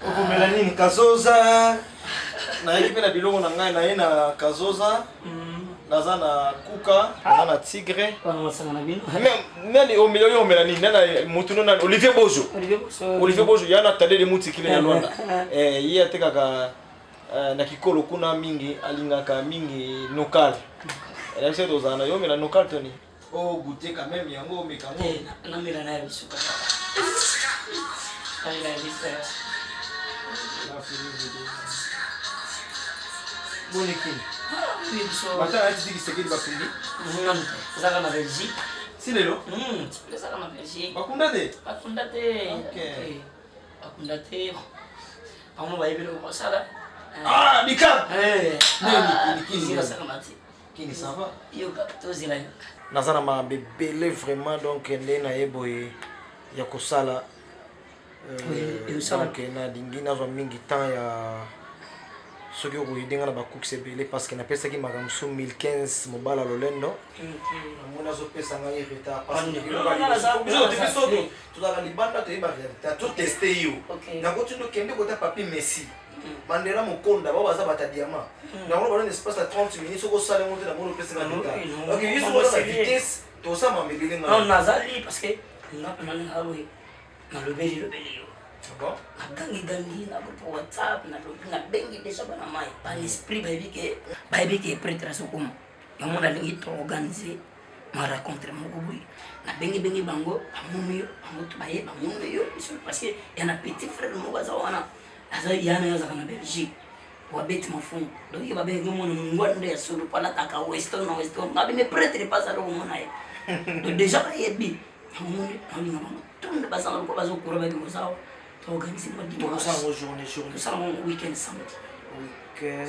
Speaker 4: okomela nini kazoza nayaki mpe na biloko na ngai naye na kazoza naza na kuka naza na tigre nani omela oyo omela nini nana motu no nani olivier bojo olivier bojo ya na tadele mutikile ya lwanda Eh, ye atekaka eh, na kikolo kuna mingi alingaka mingi nokal na biso tozala na yo omela nokal toni ogoute quand même yango omeka yango
Speaker 13: namela na ya biso kaka namela ya biso
Speaker 4: bonekini batala nati tikisekeli bakundi
Speaker 13: nanu te ezaka na belgique
Speaker 4: si lelo
Speaker 13: ezaka na belgique
Speaker 4: bakunda te
Speaker 13: bakunda te
Speaker 4: Ok.
Speaker 13: bakunda te bango bayebi eloko basala
Speaker 4: Ah, Bikab!
Speaker 13: basakama te
Speaker 4: kini ça va
Speaker 13: yoka tozela yo
Speaker 4: naza na makambo ebele vraiment donc nde naye boye ya kosala Euh,
Speaker 13: Oui, osala.
Speaker 4: donc nalingi nazwa mingi temps ya soki okoyede nga na bacookes ebele parce que napesaki makambo so 1015 mobala lolendo namoni azopesa ngai retard parce que biso biso tozalaka libanda toyeba réalité toteste yo nakoti okende kota papi messi mandela mokonda bao baza bata diamant nango bano espace ya 30 minutes soki osala yango te namoni opesi nga retard ok yo soki oza na vitesse tosala mabebele
Speaker 13: non nazali parce que nga mpena nga boye nalobeli lobeli yo nagangigangi na groupe whatsapp nalobi nabengi deja bana mai ban esprit bayebi ke bayebi ke pretre azokoma yango nalingi toorganize ma rencontre moko boye nabengibengi bango bamoni yo bango to baye bamoni yo biso parce que ya na petit frère moko aza wana aza yana ye azalaka na belgique wabeti mafumu donc ye babengaki mwana mongwanda ya solo po alataka weston na weston ngabi me pretre mpe azali komona ye donc déjà bayebi namoni nalinga bango tunde bazanga lokola bazokura bayebi kozawa toorganise mwa
Speaker 4: tokosala yango journée journée
Speaker 13: tosala yango weekend samedi
Speaker 4: week-end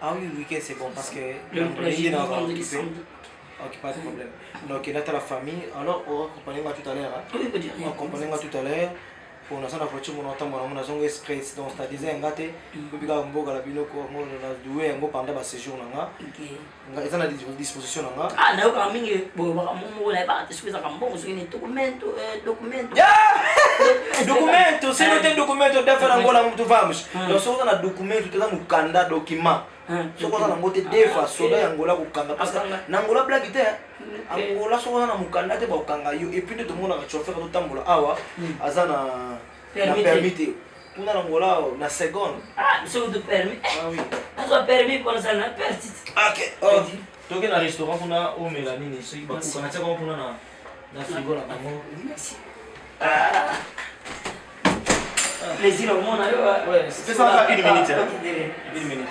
Speaker 4: ah oui week-end c'est bon parce que
Speaker 13: Le
Speaker 4: vendredi,
Speaker 13: jeudi,
Speaker 4: on va
Speaker 13: vendredi,
Speaker 4: occuper.
Speaker 13: samedi.
Speaker 4: Ok, pas de problème. Donc, il y a la famille. Alors, on va accompagner tout à l'heure. Hein?
Speaker 13: Oui, on dit rien.
Speaker 4: On accompagnera tout à l'heure.
Speaker 14: Po naza na voiture mona otambola yango nazongo express donc c'est à dire nga te oyebi kaka mboka na bino ko yango na doue yango pendant ba séjour na nga nga eza na disposition na nga.
Speaker 13: Ah nayokaka mingi bolobaka moko nayebaka te soki ezaka mbongo soki ni documento eh, documento
Speaker 14: documento se no tem documento defa na ngola mutu vamos donc soki oza na documento te eza mokanda document soki oza nango te defa soda ya ngola kokanga parce que na ngola blaki te angola soki oza na mokanda te bakokanga yo epuis nde tomonaka chauffeur azotambola awa aza na permis te kuna na ngola na seconde
Speaker 13: soki to permis azwa permis mpona sala na perti
Speaker 14: toke na restaurant kuna omela nini soki bakuka na tiaka kuna na na frigo na bango
Speaker 13: plaisir omona yo
Speaker 14: pesaka une minute une minute.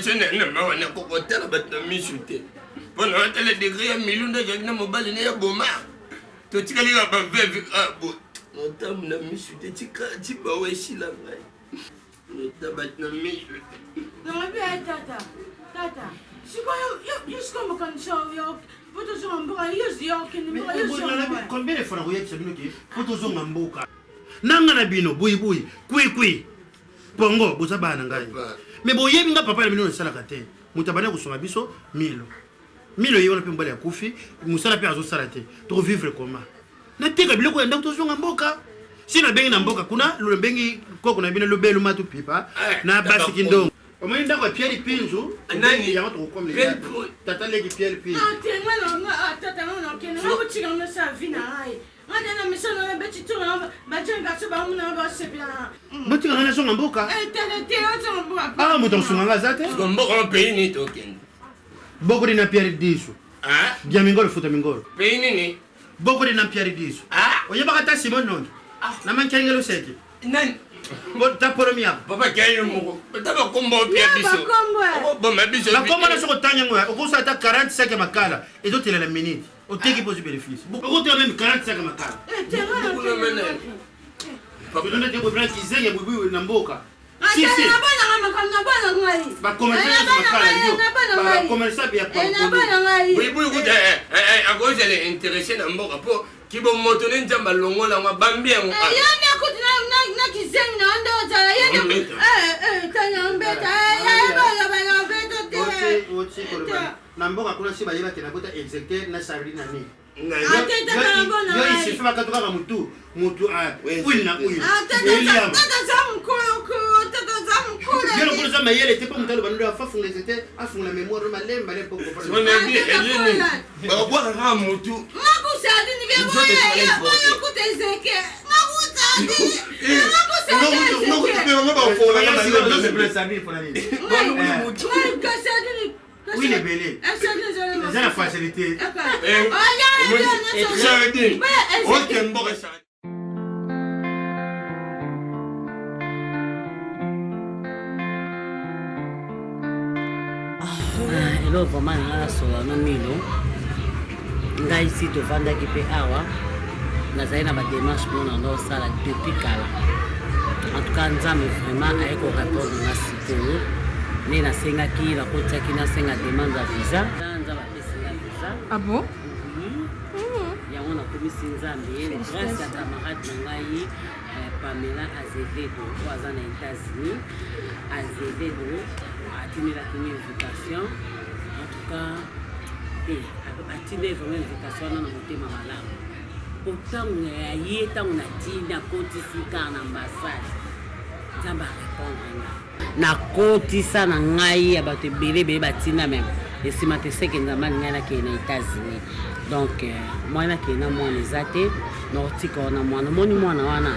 Speaker 12: Ngai na mawa nakokotala bato na misu te mpo na otala degre ya milu nde azalaki na mobali ne ya boma totikali kaka baveve bo notamu na misu te tika tibawa esila ngai nota bato na misu te.
Speaker 7: Nalobi ya tata tata sikoyo yo sikoyo mokanisi yo po tozonga mboka yo yo okende mboka yo zonga.
Speaker 15: Combien de fois nakoyebisa bino ke po tozonga mboka nanga na bino buibui kwikwi pongo boza bana na ngai me boyebi nga papa na bino nasalaka te moto abandi kosunga biso milo milo ye wana mpe mobali akufi mosala mpe azosala te tokovivre koma nateka biloko ya ndako tozonga mboka si nabengi na mboka kuna nabengi koko na bino lobelu matu pipa na basi kindongo omoni ndako ya pierre pinzu
Speaker 12: nani
Speaker 15: yango tokokomela tata leki pierre pinzu botika nga nazonga mboka ah moto akosunga nga aza te
Speaker 12: mboka pays nini tokende
Speaker 15: bokoli na pierre disu dia mingolo futa mingolo
Speaker 12: pays nini
Speaker 15: bokoli na pierre disu oyebaka ata simon nongi na mankengelo seke
Speaker 12: nani
Speaker 15: ta polo miako
Speaker 12: papa kayo moko ta bakombo opia biso okoboma biso
Speaker 15: bakombo na soki otangi yango okosala ata 45 ya makala ezotela na minute oteki mpo ozwi bénéfice okoteka meme 45 ya makala kizenge buibui na mboka
Speaker 12: buibui kuta akozala interesse na mboka mpo kibomoto ne nzambe alongola yango abambi yango
Speaker 7: yo nde kutu na kizengi na yo nde ozala ye tanya mbeta yebaloba na mbeto te
Speaker 15: na mboka kuna si bayebaki na bota execteur na sardi na nini
Speaker 7: yo
Speaker 15: isifi bakatu kaka mutu mutu huile na huile yo lokola oza mayele te mpo moto aloba ndo afafunga execteur afungola mémoire malemba le mpo
Speaker 12: bakobwaka kaka motu
Speaker 15: Huile ebele eza na facilité.
Speaker 12: Sardine oke mboka sardine.
Speaker 9: Eloko vraiment na ngai nasola no milo ngai si tovandaki mpe awa nazali na bademarche moko na osala depuis kala. En tout cas nzambe vraiment aye korépondre nga sikoyo nde nasengaki nakotiaki nasenga demande ya visa. Nzambe apesi nga visa.
Speaker 7: Ah bon?
Speaker 9: Yango nakomisi nzambe grâce ya camarade na ngai Pamela Azevedo oyo aza na États-Unis. Azevedo atindelaki nga invitation. En tout cas atindeli vraiment invitation wana na motema malamu po ntango ya ye ntango natindi akotisi kaka na ambassade nzambe arépondre nga nakotisa na ngai ya bato ebele ebele batinda meme. Esima te seke Nzambe alingi nakende na États-Unis. Donc euh, mwana nakende na mwana eza te, nakotika wana mwana. Omoni mwana wana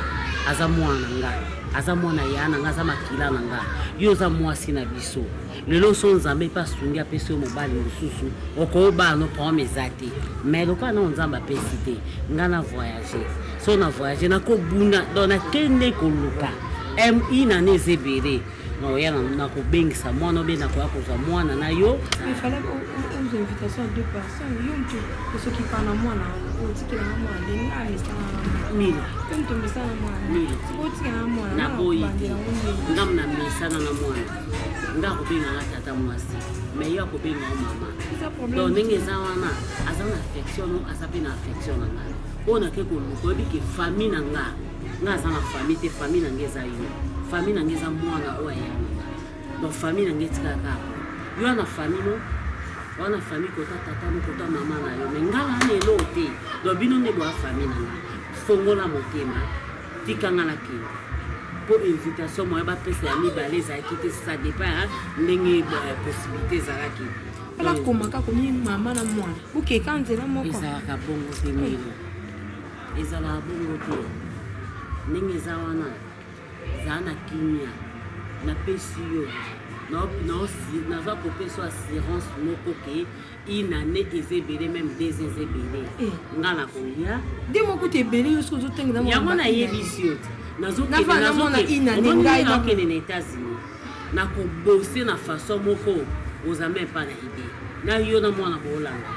Speaker 9: aza mwana na nga, aza mwana ya na nga, aza makila na nga. Yo oza mwasi na biso. Lelo so Nzambe mpe asungi apesi yo mobali mosusu, okobala no problème eza te. Mais lokola nao Nzambe apesi te, nga na voyage. So na voyage nakobunda, donc nakende koluka. MI na eza ebele. Nakoya nakobengisa mwana obe nakoya kozwa mwana na yo.
Speaker 11: Il fallait ozwa invitation ya deux personnes. Yo moto osokipa na mwana wana, otikelanga mwana ndenge amesana na mwana.
Speaker 9: Milo.
Speaker 11: Yo moto omesana na mwana.
Speaker 9: Milo.
Speaker 11: Otikela na mwana.
Speaker 9: Naboyi te. Nga namesana na mwana. Nga akobenganga tata mwasi. Mais yo akobenga yo mama. Donc ndenge eza wana aza na affection no aza mpe na affection na ngai. Oyo nake koluka oyebi ke famille na nga nga aza na famille te, famille na nga eza yo, famille na nga eza mwana oyo aya na nga, donc famille na nga etikala kaka yo wana famille no wana famille kota tata no kota mama na yo, mais nga na na eloko te, donc bino nde boya famille na nga. Fongola motema, tika nga nakende mpo invitation moya bapesa ya mibale ezalaki te, ça dépend ndenge possibilité ezalaki.
Speaker 11: Bakoma kaka komi mama na mwana bokeka nzela moko
Speaker 9: ezalaka bongo te mino ezalaka bongo te ndenge eza wana zala na kimia napesi yo naza kopesa assurance moko ke une année eza ebele meme deux ans eza ebele nga nakoya
Speaker 11: de moko te ebele yo soki ozotangela
Speaker 9: yango nayebisi yo te nazokende na États-Unis nakobose na façon moko oza meme pas na idée na yo na mwana boolanda.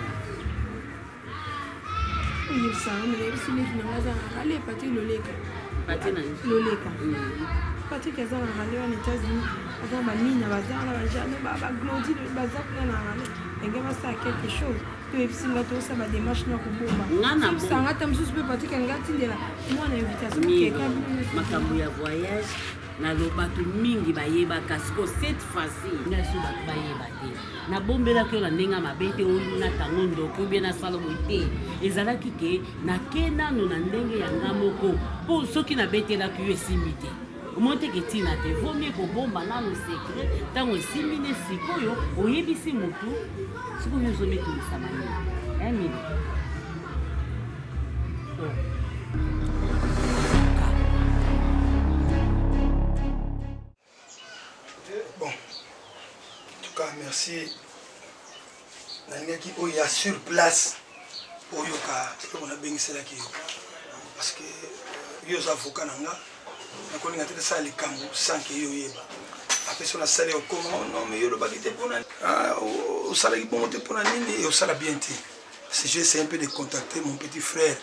Speaker 11: Oyebisanga me nayebisi leki na nga aza na rale Patrik Loleka.
Speaker 9: Patrik nani?
Speaker 11: Loleka. Patrik aza na rale wana États-Unis, aza na bamina baza wana bajano baglodi baza kuna na rale ndenge basala quelque chose toyebisi nga tosala badémarche na kobomba sanga ta mosusu mpe Patrik alingi atindela mwana invitation
Speaker 9: keka makambo ya voyage nalo bato mingi bayebaka siko cette fois-ci ngai so bato bayeba te nabombelaki yo na ndenge ya mabe te natango ndoki obie nasala boye te ezalaki ke nake nano na ndenge ya nga moko mpo soki nabetelaki yo esimbi te omoni te ke ntina te vomie kobomba nano secret ntango esimbi nde sikoyo oyebisi motu sikoyo ozomitungisa manini emili.
Speaker 6: Bon, en tout cas, merci. Nalingaki oyo ya sur place oyoka eloko nabengiselaki yo parce que yo oza avocat na nga, nakolinga te nasala likambo sans ke yo oyeba. Apesi oyo nasali okoma non mais yo olobaki te mpona osalaki bongo te mpona nini osala bien te. Parce que j'ai essayé un peu de contacter mon petit frère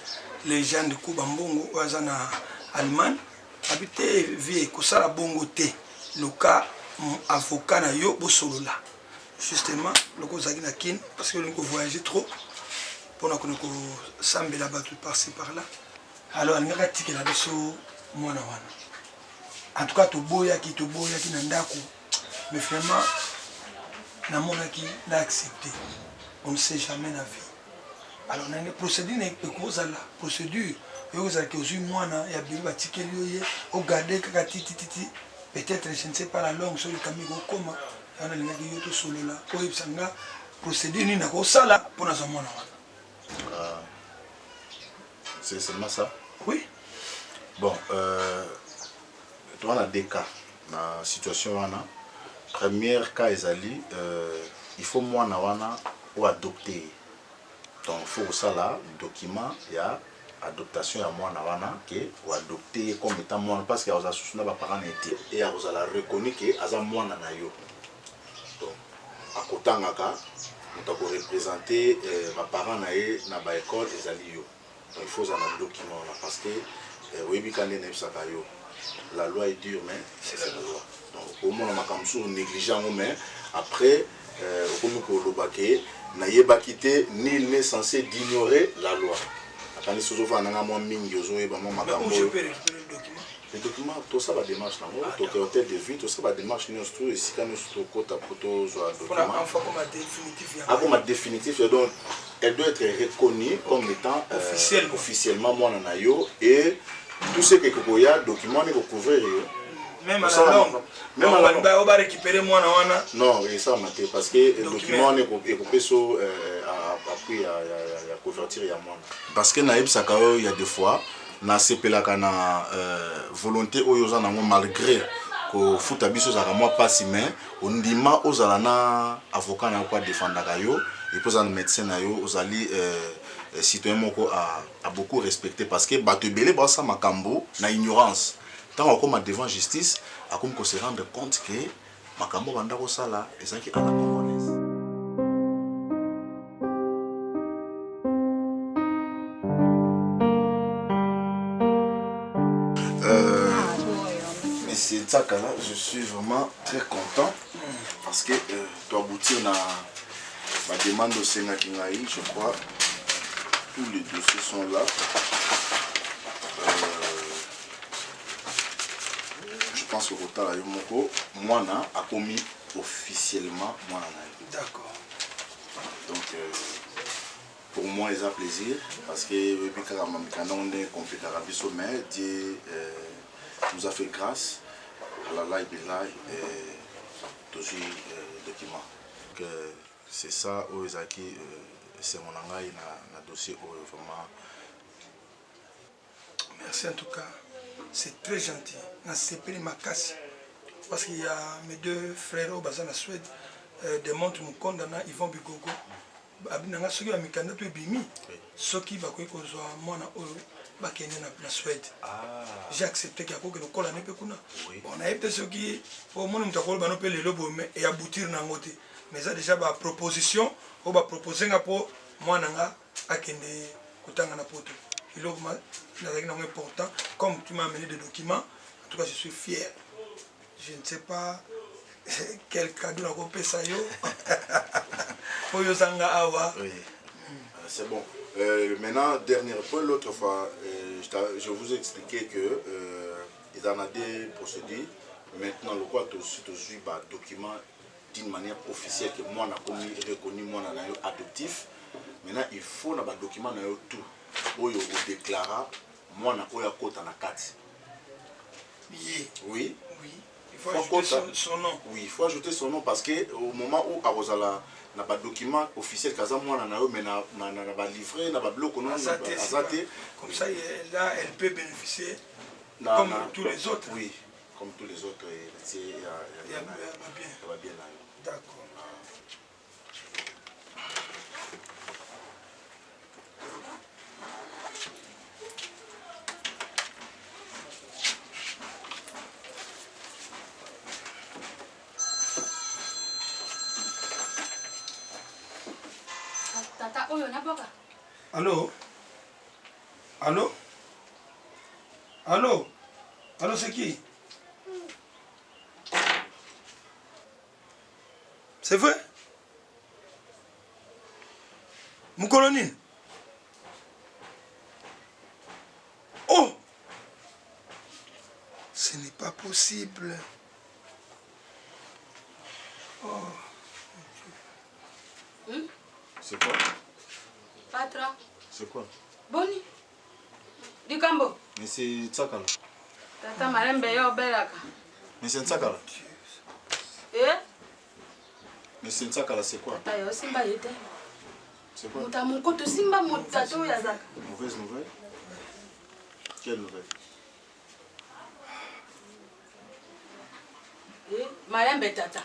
Speaker 6: Legende Kuba Mbongo oyo aza na Allemagne. Abi te vie kosala bongo te, luka avocat na yo bosolola. Justement loko ozalaki na Kin parce que olingi kovoyager trop mpona kona kosambela bato par-ci par-là. Alors alingaki atikela biso mwana wana. En tout cas toboyaki toboyaki na ndako, mais finalement namonaki na accepté. On ne sait jamais na vie. Alors na procédure ekozala procédure ekozala ke ozwi mwana ya bebe batikeli yo ye ogarde kaka titititi, peut-être je ne sais pas la langue soki likambo ekokoma yango nalingaki yo tosolola oyebisa nga procédure nini nakosala mpo nazwa mwana wana.
Speaker 4: C'est seulement ça?
Speaker 6: Oui.
Speaker 4: Bon, toi, on a deux cas. Dans la situation, wana, premier cas, ezali, il faut mwana wana ou adopter. Donc, il faut ça là, document, il y a adoptation ya mwana wana ke ou adopter comme étant mwana parce que aza susu na ba parents na été et akozala reconnu ke aza mwana na yo. Donc, akotangaka moto akoreprésente ba parents na ye na ba école ezali yo. Donc, il faut ozala na document wana parce que oyebi ka nde nayebisaka yo, la loi est dure mais c'est la loi. Donc omona makambo mosusu néglige yango, mais après okomi koloba ke nayebaki te. Nul n'est censé d'ignorer la loi. Akanisi ozofanda nanga mwa mingi, ozoyeba mwa makambo oyo. Le document, tosala badémarche nango, toke hôtel de ville, tosala badémarche nyonso tu esika nyonso tokota po tozwa document akoma définitif. Donc elle doit être reconnue comme étant officiellement mwana na yo et tout ce que kokoya document wana ekocouvrir yo.
Speaker 6: Même à la longue.
Speaker 4: Même à la longue.
Speaker 6: Oyo barécupérer mwana wana.
Speaker 4: Non, esalama te parce que document wana ekopesa appui ya couverture ya mwana. Parce que nayebisaka yo ya des fois nasepelaka na volonté oyo oza nango malgré kofuta biso ezalaka mwa mpasi mais ondima ozala na avocat na yo po adefendaka yo epuis oza na médecin na yo ozali citoyen moko a, a beaucoup respecté parce que bato ebele baosala makambo na ignorance ntango akoma devant justice akomi ko se rendre compte que makambo banda kosala ezalaki à la congolaise. Monsieur Tsakala, je suis vraiment très content parce que euh, tu aboutir na ma demande au Sénat Kingaï, je crois, tous les dossiers sont là. Euh, je pense que kotala yo moko mwana akomi officiellement mwana na yo.
Speaker 6: D'accord.
Speaker 4: Donc euh, pour moi eza plaisir parce que oyebi kaka mamikanda ngo ndenge complikaka biso mais Dieu euh, nous a fait grâce alalai bilai tozwi euh, document. Donc, euh, c'est ça oyo ezalaki euh, esengo na ngai na, na dossier oyo vraiment.
Speaker 6: Merci en tout cas, c'est très gentil. Nasepeli makasi parce qu'il y a mes deux frères oyo baza na Suède, euh, Demonte Mukonda na Yvon Bigogo. Abi na nga soki ba mikanda to ebimi, soki bakoki kozwa mwana oyo bakende na, na Suède. Ah. J'ai accepté qu'il akoki lokola ne pe kuna. Oui. Bon, nayebi te soki po omoni moto akoloba no pe lelo boye mais e aboutir na yango te. Mais eza déjà ba proposition oyo ba proposer nga po mwana nga akende kotanga na poto. Eloko nazalaki nango important comme tu m'as amené des documents, en tout cas je suis fier. Je ne sais pas quel cadeau nakopesa yo oyo ozanga awa.
Speaker 4: Oui. C'est bon. Maintenant, dernier point, l'autre fois, euh, je, je vous ai expliqué que euh, ils en a des procédures. Maintenant, le quoi, tu suis bah, document d'une manière officielle que moi, n'a reconnu, moi, n'a adoptif. Maintenant, il faut na ba document na yo tout. Oyo o déclara mwana oyo akota na kati.
Speaker 6: Oui.
Speaker 4: Oui.
Speaker 6: Oui. Il faut ajouter son, son nom.
Speaker 4: Oui, il faut ajouter son nom parce que au moment où akozala na ba document officiel kaza mwana na yo mais na na na, na ba livret na ba biloko non
Speaker 6: aza te. Comme ça là elle peut bénéficier
Speaker 4: na,
Speaker 6: comme
Speaker 4: na,
Speaker 6: tous les autres.
Speaker 4: Oui, comme tous les autres héritiers ya
Speaker 6: ya ya ba bien.
Speaker 4: Ya ba bien na yo.
Speaker 6: D'accord.
Speaker 5: Tata oyo naboka.
Speaker 6: Allô? Allô? Allô? Allô, c'est qui? C'est vrai? Mokolo nini? Oh! Ce n'est pas possible. Oh.
Speaker 5: Hmm?
Speaker 4: C'est quoi?
Speaker 5: Patra.
Speaker 4: C'est quoi?
Speaker 5: Boni. Likambo.
Speaker 4: Mais c'est Tsakala.
Speaker 5: Tata malembe yo obelaka.
Speaker 4: Mais c'est Tsakala.
Speaker 5: Eh?
Speaker 4: Mais c'est Tsakala, c'est quoi?
Speaker 5: Tata yo simba ye te.
Speaker 4: C'est quoi?
Speaker 5: Moto ya mokoto simba moto tata oyo azaka.
Speaker 4: Mauvaise nouvelle? Quelle nouvelle?
Speaker 5: Eh, malembe tata.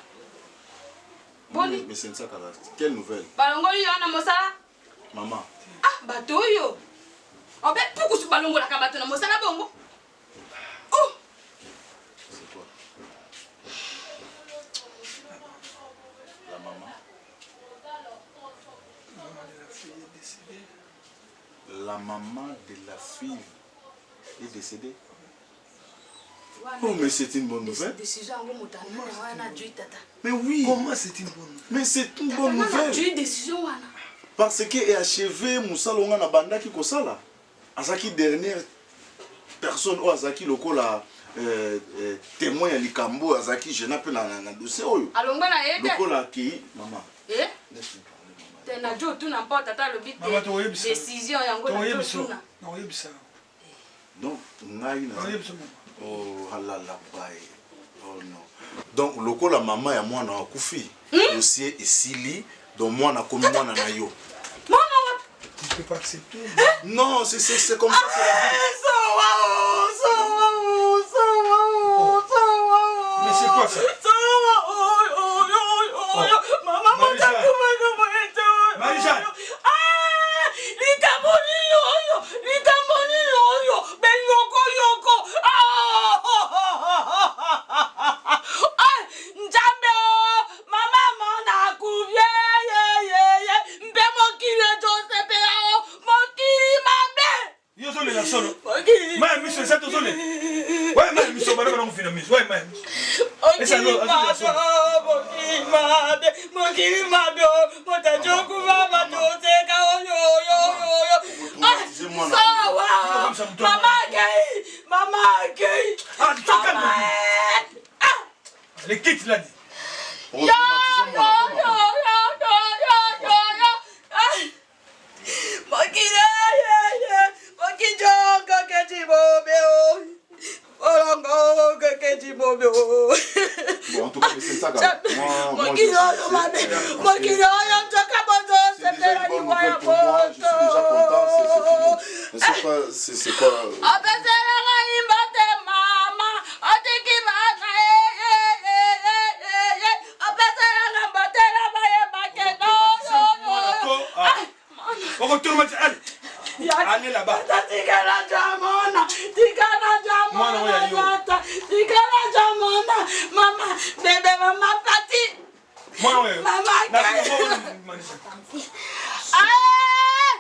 Speaker 5: Boni.
Speaker 4: Mais c'est Tsakala, quelle nouvelle?
Speaker 5: Balongoli yo na mosala?
Speaker 4: Maman.
Speaker 5: Ah, bato oyo. Obe pukusu balongolaka bato na mosala bongo. Oh!
Speaker 4: C'est quoi? La maman.
Speaker 6: La maman de la fille est décédée.
Speaker 4: La maman de la fille est décédée. Oh, mais c'est une bonne nouvelle.
Speaker 5: Décision yango moto anana wana adui tata.
Speaker 4: Mais oui.
Speaker 6: Comment c'est une bonne nouvelle?
Speaker 4: Mais c'est une bonne nouvelle.
Speaker 5: Adui décision wana.
Speaker 4: Parce que est achevé mosala onga na bandaki kosala. Azaki dernière personne oyo azaki lokola euh, euh, témoin ya likambo azaki gênant mpe na, na, na dossier oyo.
Speaker 5: Alongwa na ye te.
Speaker 4: Lokola akei mama.
Speaker 5: Eh? Te na jo tuna mpo tata alobi te. Décision yango na jo tuna.
Speaker 6: Nakoyebisa.
Speaker 4: Donc ngai na
Speaker 6: Nakoyebisa mama.
Speaker 4: Oh alala bai. Oh non. Donc lokola mama ya mwana akufi, dossier esili, donc mwana akomi mwana na yo.
Speaker 2: Mwana wapi?
Speaker 6: Tu peux pas accepter.
Speaker 4: Non, c'est c'est c'est comme ça c'est la vie.
Speaker 2: Sowa oh, sowa oh, sowa oh, sowa oh.
Speaker 6: Mais c'est quoi ça?
Speaker 2: Sowa oh, oh, oh, oh, oh. Mama
Speaker 6: Marie-Jeanne.
Speaker 2: moto akufaka boye te.
Speaker 6: Marie-Jeanne.
Speaker 2: Ah, likambo nini oyo? Likambo nini oyo? Beyoko yoko. Ah, ah, Nzambe o, mama mona akufi ye ye ye. Mpe mokili ezosepela o, mokili mabe.
Speaker 6: Yo ozolela solo. Mai ya miso eza te ozolela. Waye mai ya miso bana bana kofina miso. Waye mai ya miso. Esa
Speaker 2: Mokili
Speaker 6: no, azolela
Speaker 2: mabe,
Speaker 6: solo.
Speaker 2: mokili mabe, mokili mabe, moto azokufa bato oseka oyo oyo oyo. Ah, Sawa, mama akei, mama akei.
Speaker 6: Ah, toka
Speaker 2: Mama, eh.
Speaker 6: Le quitte là dit.
Speaker 2: Yo, yo, yo, yo, yo, yo, yo, yo. Ah. Mokili ye, ye, mokili oko keti bobe o. Olongo keti bobe o.
Speaker 4: Bon, en tout cas, c'est ça moi moi
Speaker 2: Mokili
Speaker 4: je
Speaker 2: oyo mabe, mokili oyo nzoka bozo
Speaker 4: C'est déjà
Speaker 2: sepela
Speaker 4: une bonne
Speaker 2: liwa ya
Speaker 4: nouvelle pour moi, je suis déjà content, c'est c'est fini. Je sais pas, c'est c'est quoi.
Speaker 5: Opesela ngai mbote mama, otiki bana ye, ye, ye, ye, ye, ye. Opesela ngai mbote na bayebake no, no, no.
Speaker 6: Okotraumatise allez. Allez là-bas.
Speaker 2: Tikala jamona, tikala
Speaker 6: Mwana oyo ya yo.
Speaker 2: jamona, tata, tikala jamona, mama, bebe, mama pati.
Speaker 6: Mwana oyo.
Speaker 2: Mama
Speaker 6: Na-
Speaker 2: akei. Ah!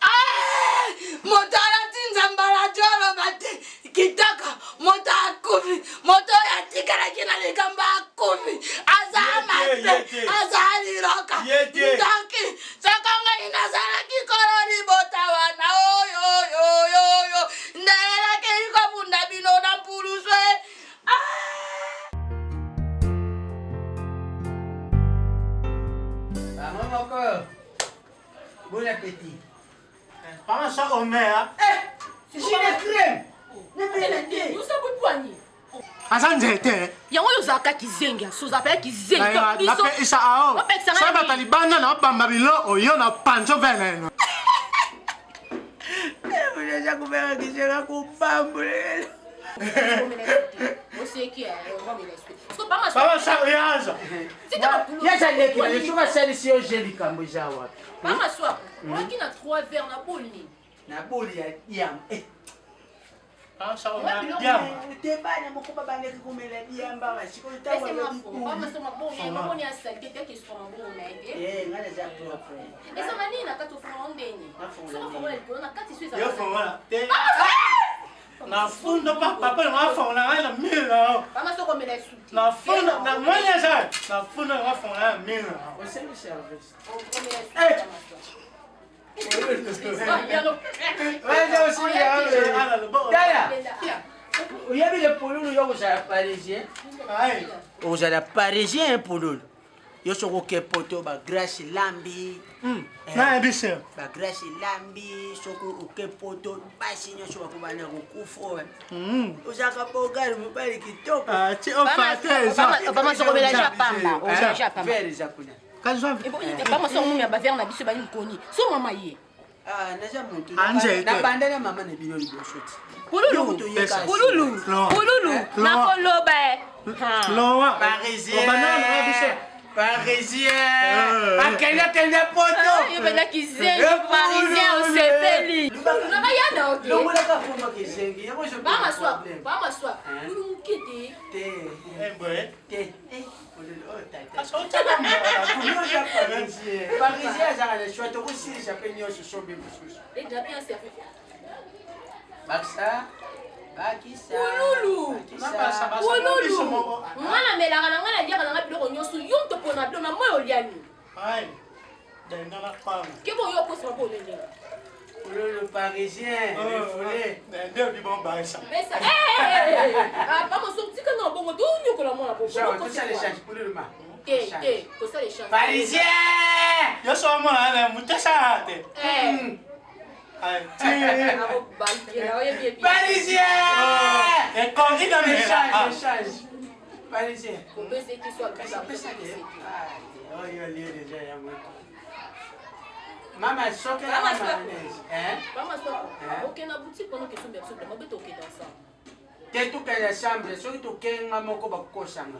Speaker 2: Ah! moto alati nzambala ti oloba te kitoko moto akufi moto oyo atikalaki na likambo akufi aza
Speaker 6: Ye te,
Speaker 2: mabe
Speaker 6: ye te.
Speaker 2: aza liloka
Speaker 6: Ye te.
Speaker 5: Ndoki, soko ngai nazalaki kolo libota wana oyo oyo oyo oyo ndelelaki kobunda bino na mpulusu e.
Speaker 16: Maman moko. Bon appétit.
Speaker 7: Papa sa Omer.
Speaker 16: Eh, jus de crème.
Speaker 3: Yo bwani.
Speaker 7: Aza nzete.
Speaker 3: Yango oyo ozalaka kizengi, so ozalaka kizengi.
Speaker 7: Napesa ao. Soki bato libanda na obamba bilo oyo na panzo veneno.
Speaker 16: Unaweza kufanya kisera kubambulela.
Speaker 7: Papa sa oyaza.
Speaker 16: Yazaleki na yo soki asalisi yo je likambo eza wapi?
Speaker 3: Mama swap, oyaki na 3 verres na boli nini?
Speaker 16: Na boli ya diamba. Eh,
Speaker 7: Diamba.
Speaker 16: Te bana moko babandaki komela diamba basikoyo ntango
Speaker 3: Ese mafo, mama so mabongo, mabongo ya salite te ke swa mabongo na ye te.
Speaker 16: Eh, nga naza propre.
Speaker 3: Esanga nini na kati ofongola ndeni?
Speaker 16: Nafongola
Speaker 3: Soki ofongola likolo na kati so
Speaker 7: Yo fongola te. Na fundo pa papa na fongola ngai na mila.
Speaker 3: Mama so komela esu te.
Speaker 7: Na fundo na mwanya eza. Na fundo na fongola na mila.
Speaker 16: Osali service.
Speaker 3: Okomela esu.
Speaker 16: Wana osili yango. Tala. Oyebi le pululu yo kozala parisien. Ozala parisien pululu. Yo soki oke poto bagrace lambi.
Speaker 7: Nayebi se.
Speaker 16: Bagrace lambi soki oke poto basi nyonso bakobanda kokufa oyo. Ozalaka bogari mobali kitoko.
Speaker 7: Ti ofa te eza.
Speaker 3: Obama so komela ja pamba, omela ja pamba.
Speaker 16: Verre eza kuna.
Speaker 3: Bama so mumi ya bavere na biso bali mokoni. So mama ye.
Speaker 16: Ah, naza motu.
Speaker 7: Anzete.
Speaker 16: Nabanda na mama na bino liboso ti.
Speaker 3: Pululu. Pululu. Pululu. Nakoloba e.
Speaker 7: Lowa.
Speaker 16: Parisien.
Speaker 7: Obanda na biso.
Speaker 16: Parisien. Akende kende poto.
Speaker 3: Yo pena kizengi parisien osepeli. Nabaya na ote.
Speaker 16: Longolaka komba kizengi. Yango ezo
Speaker 3: Bama swap. Bama swap. Pululu moke te.
Speaker 16: Te.
Speaker 7: Eh boye.
Speaker 16: Te. Eh, ololo, oh, tata. Oza parisien. Parisien azalaka na choix tokosilisa mpe nyonso sombe mosusu.
Speaker 3: Déjà bien servi.
Speaker 16: Bakisa. Bakisa.
Speaker 3: Pululu.
Speaker 16: Bakisa.
Speaker 3: Pululu. Nga namelaka na nga naliaka na nga biloko nyonso yo moto mpona bilo na moi oliani.
Speaker 7: Ai. Denda na panga.
Speaker 3: Kebo yo okosima mpo olenge.
Speaker 16: Pululu parisien. Refoulé.
Speaker 7: Nde obi bon baisa.
Speaker 3: Pesa. Papa so tika na bongo to nyokola mwana bongo.
Speaker 16: Jean, tosala échange pululu ma.
Speaker 3: Te te tosala échange.
Speaker 16: Parisien.
Speaker 7: Yo so mona na mutesa te.
Speaker 3: Eh.
Speaker 7: Ai.
Speaker 3: Ako balkela oyebi ebi.
Speaker 16: Parisien.
Speaker 7: Ekongi na mela.
Speaker 16: Échange, échange. Parisien.
Speaker 3: Kopesa ete so
Speaker 16: Kasi pesa te. Oyo lie deja yango. Mama soki
Speaker 3: Mama,
Speaker 16: mama
Speaker 3: stop.
Speaker 16: eh?
Speaker 3: Mama stop.
Speaker 16: Eh?
Speaker 3: Okende na boutique mpona okesomba biso bilamba mpe tokende ensemble.
Speaker 16: Te tokende chambre soki tokenga moko bakosanga.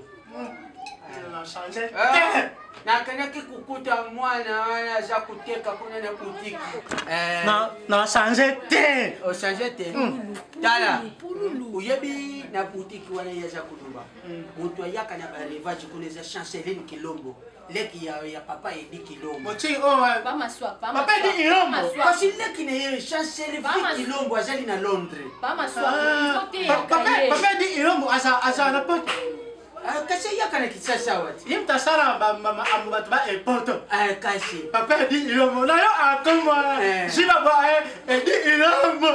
Speaker 7: Changer.
Speaker 16: Eh, nakendaki kokuta mwana wana aza koteka kuna na boutique. Eh,
Speaker 7: Na changer te.
Speaker 16: Ochange te. Tala, oyebi na boutique wana ye aza koloba moto ayaka na barevage kuna eza Chanceline Kilombo, leki ya papa Edi Kilombo.
Speaker 7: Boutique oyo.
Speaker 3: Mama swap.
Speaker 7: Papa Edi Ilombo.
Speaker 16: Kasi leki na ye Chanceline Kilombo azali na Londres.
Speaker 3: Mama swap.
Speaker 7: Ah, Papa Edi Ilombo aza na poto.
Speaker 16: Kasi ayaka na Kinshasa wati.
Speaker 7: Ye moto asala bato ba epoto.
Speaker 16: Kasi.
Speaker 7: Papa Edi Ilombo na yo akomwa. Jiba bwa Edi Ilombo.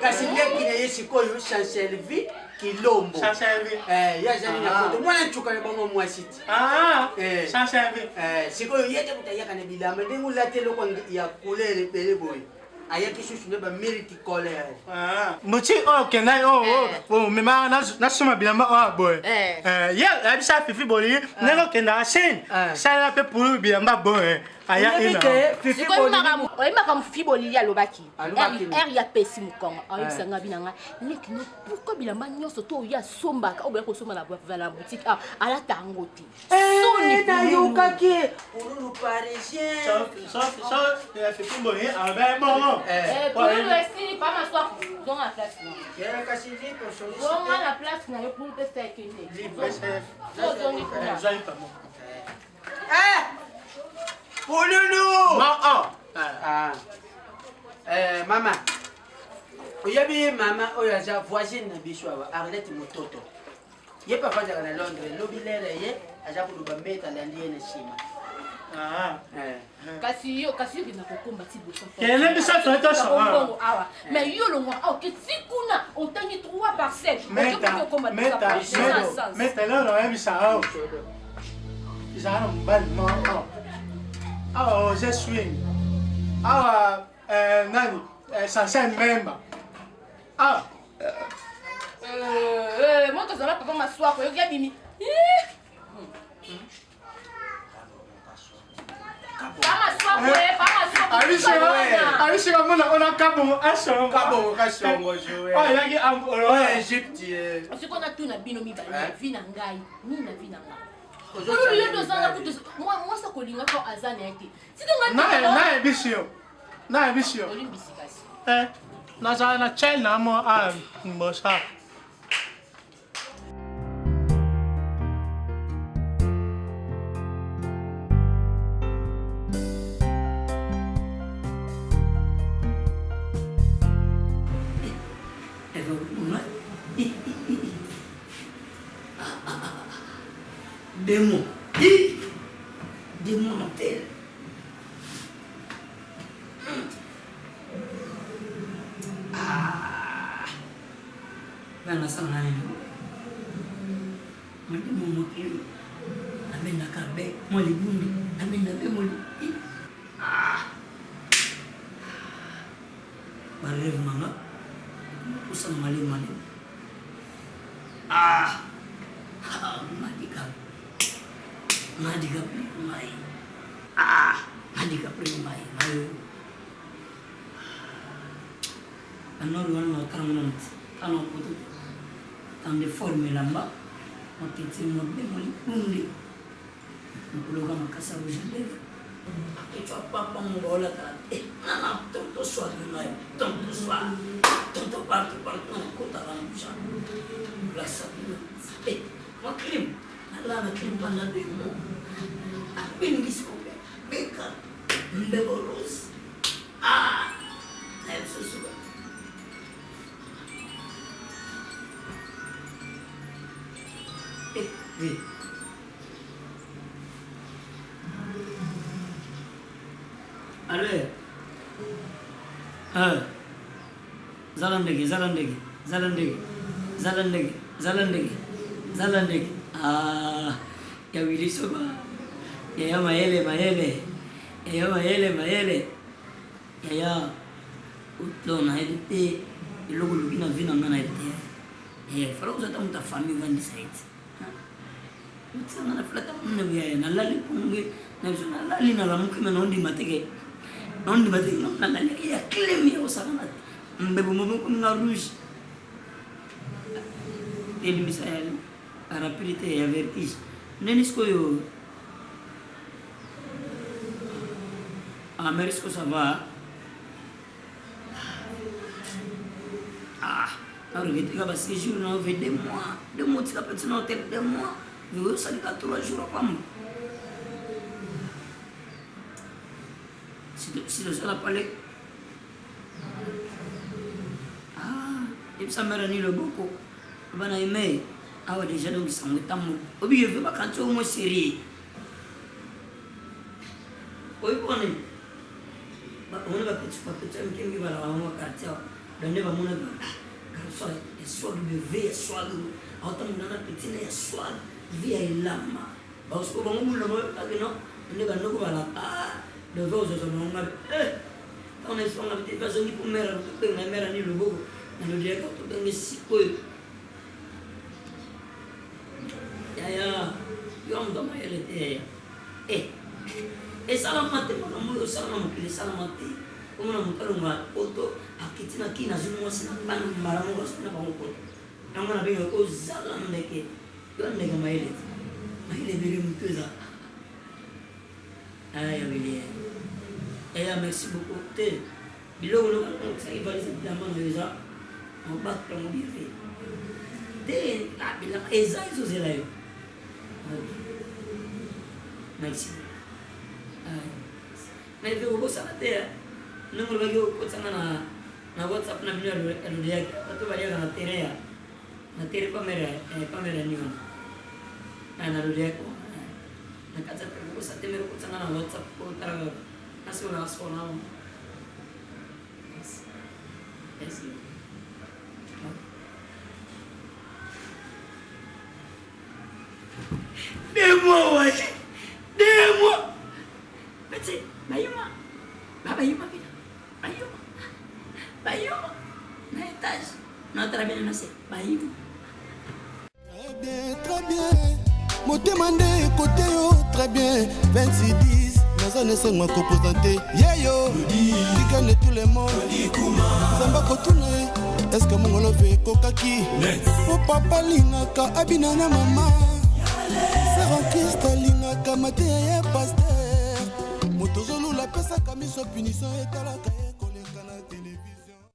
Speaker 16: Kasi leki na ye sikoyo Chancelvi Kilombo.
Speaker 7: Chancelvi.
Speaker 16: Ye azali na
Speaker 7: Ah.
Speaker 16: poto mwana ncuka na bango mwasi ti.
Speaker 7: Ah, Chancelvi.
Speaker 16: Sikoyo ye te moto ayaka na bilamba ndenge olati eloko ya couleur ebele boye ayaki susu nde bamiliti colere.
Speaker 7: Boutique oyo okendaki oyo omema nasomba bilamba oyo boye. Ye ayebisa Fifi Bolili ndenge okendaka Chine salela mpe pulu bilamba boye aya ina.
Speaker 3: Oyebi makambo Fifi Bolili alobaki?
Speaker 7: Alobaki nini?
Speaker 3: R ya pesi mokongo ayebisa nga bina nga leki no pourquoi bilamba nyonso to oyo asombaka oyo boya kosomba na boutique awa alata yango te. Soni.
Speaker 16: Nayokaki pululu parisien.
Speaker 7: Fifi Bolili alobi bongo.
Speaker 3: Pululu esili pama swaku zonga na place na yo.
Speaker 16: Kasi lipo
Speaker 3: Zonga na place na yo pululu mpe sa ekende. Ozongi kuna.
Speaker 16: Pululu. Ah. Mama oyebi mama oyo aza voisine na biso awa, Arlette Mototo, ye papa azalaka na Londres lobi lere ye aza koloba mbeta alandi ye na nsima.
Speaker 3: Kasi yo okenda kokomba ti liboso.
Speaker 7: Kende biso toye tosonga.
Speaker 3: Mbongo awa mais yo longwa awa oke ti kuna otangi 3 parcelles oke okoma
Speaker 7: Meta lelo oyebisa awa ezala na mobali moko awa oze swing awa nani Sansen Memba awa.
Speaker 3: Moto ozala papa Maswako yoki abimi. Pama Swako e pama Swako.
Speaker 7: Abisika mona ona kabongo asongo.
Speaker 16: Kabongo kasongo joe.
Speaker 7: Oyo ayaki
Speaker 16: Oyo Egypte.
Speaker 3: Sikoyo natuna bino mibale na vi na ngai nini na vi na ngai olulu yo nde ozanga kutu mwasi akolingaka aza na ye te tika ngai.
Speaker 7: Nayebisi yo, nayebisi yo.
Speaker 3: Olimbisi kasi.
Speaker 7: Nazala na chel na mo a mbosa.
Speaker 13: Démon. Démon mortel. Ah. Bana sala nini? Mademo mokili. Abendaka be mwa libumbi. Abenda be mwa li. Ah. Ba rêve nanga. Osala malemi malemi. Ah. Ah, madika. Madika mai. Ah, madika mai. Mayo. Anor wana na otala ngona nti. Tala poto. Tande forme lamba. Moteti mo be mo libumbi. Mokoloka makasa rouge à lèvres. Etwa papa mo baola kala. Eh, nana tonto soir ngai. Tonto soir. Tonto partout partout na kota la moucha. La sabine. Eh, moi crime. Nala na crime pendant 2 mois. Abengisi kobe. Beka. Mbebo rose. Ah! Na biso suka. Eh, oui. Allez. Zala ndenge, zala ndenge, zala ndenge, zala ndenge, zala ndenge, zala ndenge. Ah, ya Willy Soba. Yaya mayele, mayele. Yaya mayele, mayele. Yaya, oto nayebi te eloko oluki na vie na ngai nayebi te. Yaya, fala kozwa ata moto ya famille ovandisa ye te. Otikanga na flata mune yaya nalali ponge na biso nalali nalamuki me naondima teke naondima teke nalali ya clem ya kosakana te mbebo mokominga rouge elimbisa ya rapidité ya vertige ndeni sikoyo. Ah, mais est-ce que ça va? Ah, naregrete kaka séjour na ove 2 mois 2 mois tika peti na hotel 2 mois osalika 3 jours apamba si tozala pale. Ah, yebisa mare ni loboko bana eme awa déjà. Donc sango etambo obi yeve bakanti au moins sérieux oyi mpona omoni bapeti bapeti ya mike mike balaka bango quartier awa. Donc nde bamona garçon ya swag, beve ya swag, aotambola na petit na ya swag, vie ya elamba. Basiko bango bulu na bango kake no nde bandoko balaka beve ozozwa bango ngabe ntango na esonga te bazongi mpo mare tobenga mare ni loboko na lodiaka tobenge sikoyo. Yaya, yo moto mayele te yaya. Esalama te makambo oyo osalama mokili esalama te. Omona moto alonga poto akiti na kini azwi mwasi na bana mbala moko azwi na bango poto yango nabengaka ozala ndeke. Yo ndeke mayele te, mayele ebele motu eza aya wili. Yaya, merci beaucoup te. Biloko nokotisaki valise, bilamba na yo eza mobatu yango bien fait te. Bilamba eza ezozela yo. Merci. Mais okosala te ndenge olobaki okotanga na WhatsApp na bino ya lodeyaki bato baliaka na terrain ya na terrain pamere ni wana na lodeyaki na kati ya okosa te. Mere okotanga na WhatsApp otala nasolaka sona. Merci. 2 mois waye, 2 mois petit bayuma babayuma bino bayuma bayuma na étage naotala bino na se bayuma.
Speaker 1: Bien, très bien, motema nde ekote yo très bien. 26 10 naza na esengo ya kopresente yeyo tikane tout le monde. Nzambe akotuna ye eske mongolo mpe ekokaki po papa alingaka abina na mama sœur Krist alingaka mateya ya pasteur. Moto ozolula apesaka miso punition etalaka ye.